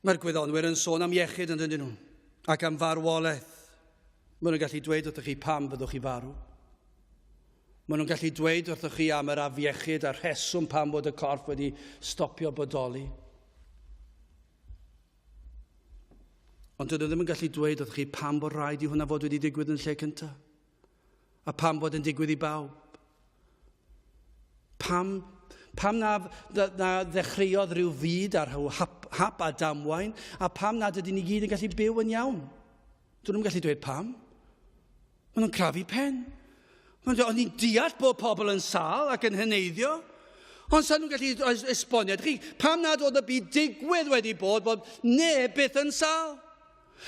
Mae'r gwyddonwyr yn sôn am iechyd yn dydyn nhw, ac am farwolaeth. Maen nhw'n gallu dweud wrthych chi pam fyddwch chi farw. Maen nhw'n gallu dweud wrthych chi am yr afiechyd a'r rheswm pam bod y corff wedi stopio bodoli. Ond dydyn nhw ddim yn gallu dweud wrthych chi pam bod rhaid i hwnna fod wedi digwydd yn lle cyntaf. A pam bod yn digwydd i bawb? Pam, pam na, na, na ddechreuodd rhyw fyd ar rhyw hap, hap a damwain, a pam nad ydyn ni gyd yn gallu byw yn iawn? Dyn nhw'n gallu dweud pam. Maen nhw'n crafu pen. Maen nhw'n ni'n deall bod pobl yn sâl ac yn heneiddio, ond sa'n nhw'n gallu esbonio. Chi, pam nad oedd y byd digwydd wedi bod bod neb byth yn sâl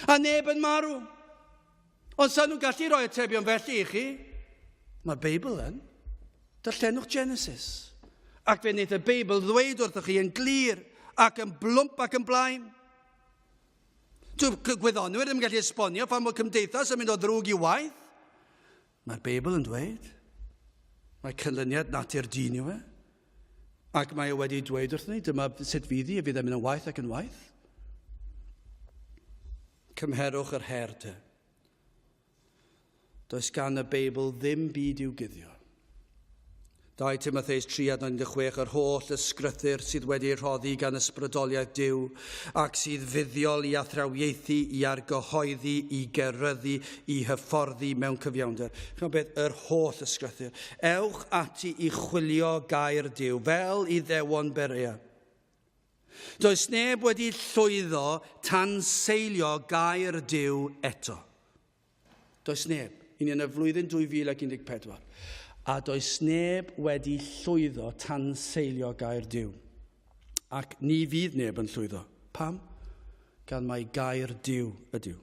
a neb yn marw? Ond sa'n nhw'n gallu rhoi atebion felly i chi. Mae'r Beibl yn. Darllenwch Genesis. Ac fe wnaeth y Beibl ddweud wrthych chi yn glir ac yn blwmp ac yn blaen. Dyw'r gwyddonwyr ddim yn gallu esbonio pam bod cymdeithas yn mynd o ddrwg i waith. Mae'r Beibl yn dweud, mae cynlyniad natur dyn yw e. Ac mae e wedi dweud wrthyn ni, dyma sut fydd hi, fydd e'n mynd yn waith ac yn waith. Cymherwch yr her te. Does gan y Beibl ddim byd i'w guddio. 2 Timotheus 3 adnod 16, yr holl ysgrythur sydd wedi ei rhoddi gan ysbrydoliaeth Duw ac sydd fuddiol i athrawiaethu, i argyhoeddi, i geryddu, i hyfforddi mewn cyfiawnder. Chymod beth? Yr holl ysgrythur. Ewch ati i chwilio gair Duw, fel Iddewon Berea. Does neb wedi llwyddo tanseilio gair Duw eto. Does neb. I ni yn y flwyddyn 2014. A does neb wedi llwyddo tanseilio gair Duw. Ac ni fydd neb yn llwyddo. Pam? Gan mai gair Duw ydyw.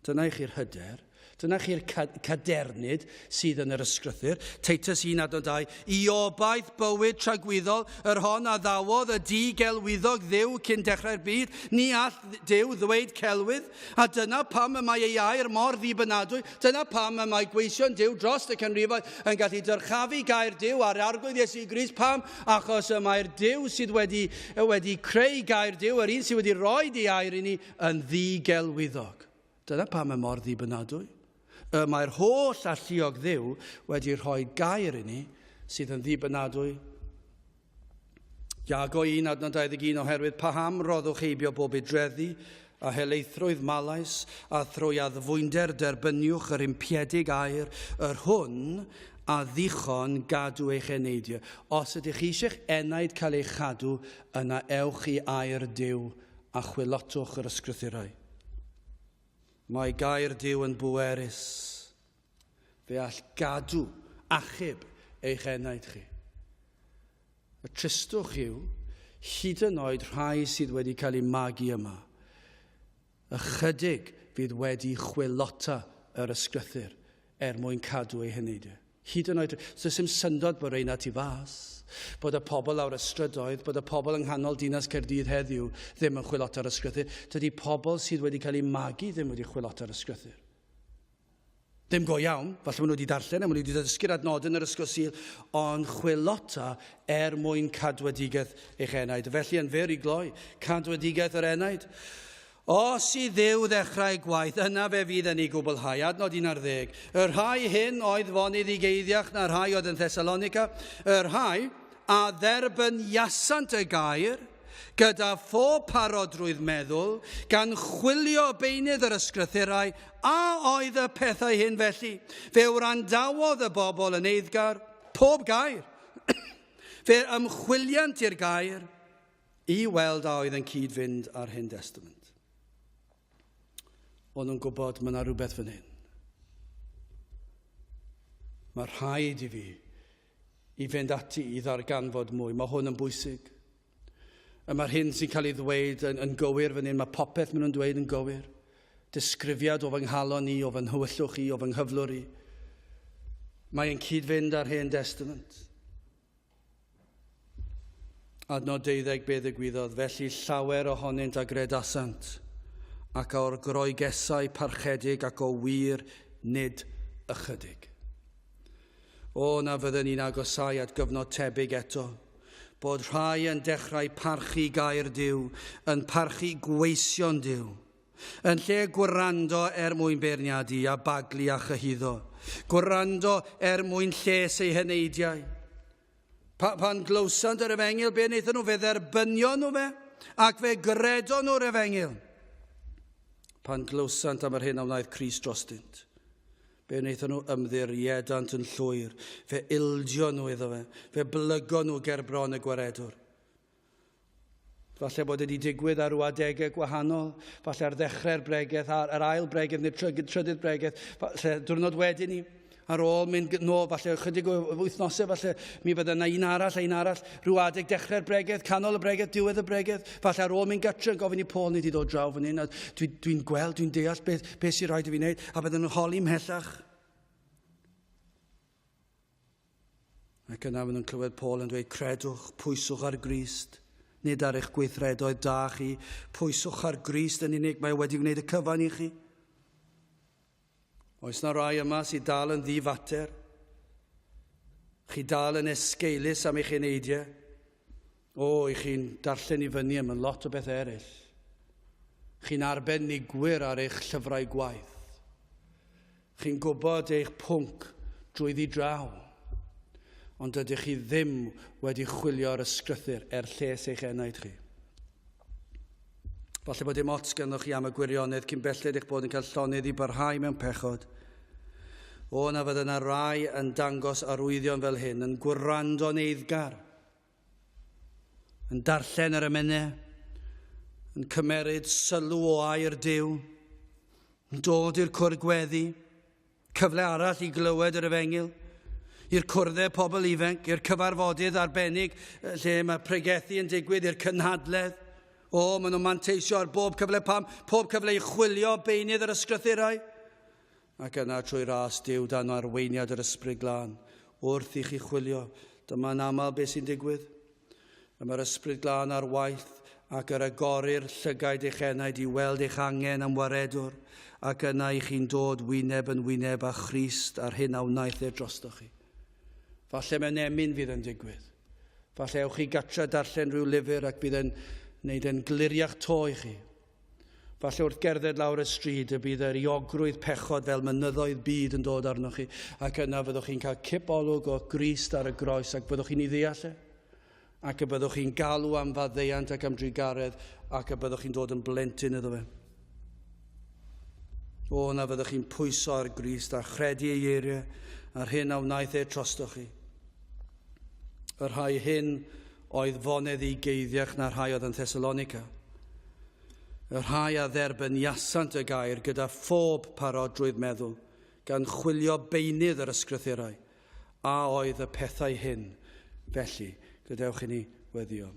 Dyna i chi'r hyder. Dyna chi'r cadernid sydd yn yr ysgrythyr. Titus 1 adnod 2. I obaith bywyd tragwyddol, yr hon a ddawodd y di gelwyddog Dduw cyn dechrau'r byd, ni all Duw ddweud celwydd. A dyna pam y mae ei air mor ddibynadwy. Dyna pam y mae gweision Duw dros y canrifoedd yn gallu dyrchafu gair Duw a'r Arglwydd Iesu Grist. Pam? Achos y mae'r Duw sydd wedi, wedi creu gair Duw, yr un sydd wedi rhoi ei air i ni, yn ddigelwyddog. Dyna pam y mor ddibynadwy. Y mae'r holl alluog Dduw wedi rhoi gair i ni sydd yn ddibynadwy. Iago 1 adnod 21 oherwydd paham roddwch heibio bob idreddi a helaethrwydd malais a thrwy addfwynder derbyniwch yr impiedig air yr hwn a ddichon gadw eich eneidiau. Os ydych chi eisiau'ch enaid cael ei chadw, yna ewch i air Duw a chwilotwch yr ysgrythurau. Mae gair Duw yn bwerus. Fe all gadw, achub eich enaid chi. Y tristwch yw, hyd yn oed rhai sydd wedi cael eu magu yma, ychydig fydd wedi chwilota yr ysgrythur er mwyn cadw eu heneidiau. Hyd yn oed, so does dim syndod bod reina tu fas, bod y pobl lawr y strydoedd, bod y pobl yng nghanol dinas Caerdydd heddiw ddim yn chwilota'r ysgrythur. Dydy pobl sydd wedi cael eu magu ddim wedi chwilota'r ysgrythur. Ddim go iawn, falle maen nhw wedi darllen a maen nhw wedi dysgu'r adnodau yn yr ysgol Sul, ond chwilota er mwyn cadwedigaeth eich enaid. Felly yn fyr i gloi, cadwedigaeth yr enaid. Os i Dduw ddechrau gwaith, yna fe fydd yn ei gwblhau. Adnod 11. Y rhai hyn oedd foneddigeiddiach na rhai oedd yn Thessalonica, y rhai a dderbyniasant y gair, gyda phob parodrwydd meddwl, gan chwilio beunydd yr ysgrythurau, a oedd y pethau hyn felly. Fe wrandawodd y bobl yn eiddgar, pob gair. Fe ymchwiliant i'r gair i weld a oedd yn cyd-fynd â'r Hen Destament. O'n nhw'n gwybod mae yna rhywbeth fan hyn. Mae rhaid i fi i fynd ati i ddarganfod mwy. Mae hwn yn bwysig. Y mae'r hyn sy'n cael ei ddweud yn, yn gywir fan hyn, mae popeth maen nhw'n dweud yn gywir. Disgrifiad o fy nghalon i, o fy nhywyllwch i, o fy nghyflwr i. Mae'n cyd-fynd â'r Hen Testament. Adnod 12 be ddigwyddodd, felly llawer ohonynt a gredasant, ac o'r Groegesau parchedig ac o wir nid ychydig. O, na fydden ni'n agosáu at gyfnod tebyg eto, bod rhai yn dechrau parchu gair Duw, yn parchu gweision Duw, yn lle gwrando er mwyn beirniadu a baglu a chyhuddo, gwrando er mwyn lles eu heneidiau. Pa, pan glywsant yr efengyl, be wnaethon nhw? Fe dderbynion nhw fe, ac fe gredon nhw'r efengyl. Pan glywsant am yr hyn a wnaeth Crist drostynt, be wnaethon nhw ymddiriedant yn llwyr, fe ildion nhw iddo fe, fe blygon nhw ger bron y gwaredwr. Falle bod wedi digwydd ar ryw adegau gwahanol, falle ar ddechrau'r bregeth, ar yr ail bregeth neu'r trydydd bregeth, falle diwrnod wedyn ni, ar ôl mynd nôl, falle ychydig o wythnosau, falle mi fydde yna un arall a un arall, rhyw adeg dechrau'r bregeth, canol y bregeth, diwedd y bregeth, falle ar ôl mynd gatre yn gofyn i Paul ni wedi dod draw fan hyn, a dwi'n dwi, gweld, dwi'n deall beth, beth sy'n rhaid i fi wneud, a bydden nhw'n holi mhellach. Ac yna maen nhw'n clywed Paul yn dweud, credwch, pwyswch ar Grist, nid ar eich gweithredoedd da chi, pwyswch ar Grist yn unig, mae wedi gwneud y cyfan i chi. Oes na rai yma sydd dal yn ddifater? Chi dal yn esgeulus am eich eneidiau? O, i chi'n darllen i fyny am yn lot o bethau eraill. Chi'n arbenigwyr ar eich llyfrau gwaith. Chi'n gwybod eich pwnc drwyddi draw, ond ydych chi ddim wedi chwilio'r ysgrythur er lles eich enaid chi. Falle bod dim ots ganddoch chi am y gwirionedd cyn belled eich bod yn cael llonydd i barhau mewn pechod. O, na fydda yna rai yn dangos arwyddion fel hyn, yn gwrando'n eiddgar, yn darllen yr emynau, yn cymeryd sylw o air Duw, yn dod i'r cwrdd gweddi, cyfle arall i glywed yr efengyl, i'r cwrddau pobl ifanc, i'r cyfarfodydd arbennig lle mae pregethu yn digwydd, i'r cynhadledd. O, maen nhw'n manteisio ar bob cyfle pam, pob cyfle i chwilio beunydd yr ysgrythurau. Ac yna trwy ras Duw dan arweiniad yr Ysbryd Glân, wrth i chi chwilio, dyma'n aml beth sy'n digwydd. Y mae'r Ysbryd Glân ar waith ac yr agorir llygaid eich enaid i weld eich angen am waredwr, ac yna i chi'n dod wyneb yn wyneb â Christ a'r hyn a wnaeth e drostoch chi. Falle mewn emyn fydd yn digwydd. Falle ewch chi gatra darllen rhyw lyfr ac bydd yn wneud yn gliriach to i chi. Falle wrth gerdded lawr y stryd y bydd yr iogrwydd pechod fel mynyddoedd byd yn dod arnoch chi, ac yna fyddwch chi'n cael cip olwg o Grist ar y groes ac byddwch chi'n ei ddeall e, ac y byddwch chi'n galw am faddeuant ac am drugaredd, ac y byddwch chi'n dod yn blentyn iddo fe. O, na fyddwch chi'n pwyso ar Grist a chredu ei eiriau a'r hyn a wnaeth e trostoch chi. Y rhai hyn oedd fonedd i geiddiach na rhai oedd yn Thessalonica. Y rhai a dderbyniasant y gair gyda phob parodrwydd meddwl, gan chwilio beunydd yr ysgrythurau, a oedd y pethau hyn. Felly, gadewch i ni weddio.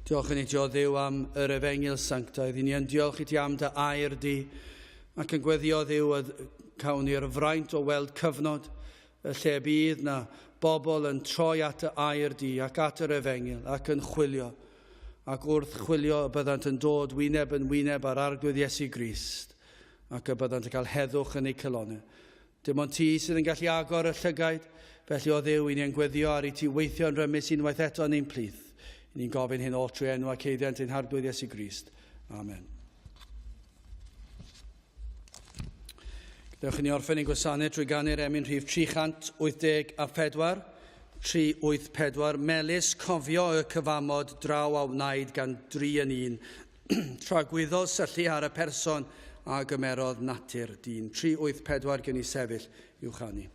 Diolch i ni, o Dduw, am yr efengyl sanctaidd. I ni yn diolch i ti am dy air di, ac yn gweddio Dduw y cawn ni'r fraint o weld cyfnod y lle bydd na bobl yn troi at y air di ac at yr efengyl ac yn chwilio. Ac wrth chwilio y byddant yn dod wyneb yn wyneb ar Arglwydd Iesu Grist ac y byddant yn cael heddwch yn eu calonnau. Dim ond ti sydd yn gallu agor y llygaid, felly o Dduw, i ni yn gweddio ar i ti weithio yn rymus unwaith eto yn ein plith. I ni'n gofyn hyn oll trwy enw ac eiddiant ein Harglwydd Iesu Grist. Amen. Gadewch i ni orffen ein gwasanaeth trwy ganu'r emyn rhif 384, 384, Melys, cofio y cyfamod draw a wnaed gan dri yn un, tragwyddol syllu ar y person a gymerodd natur dyn. 384 gen i sefyll i'w chanu.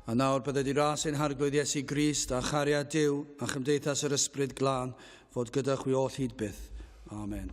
A nawr bydded i ras ein Harglwydd Iesu Grist a chariad Duw a chymdeithas yr Ysbryd Glân fod gyda chwi oll hyd byth. Amen.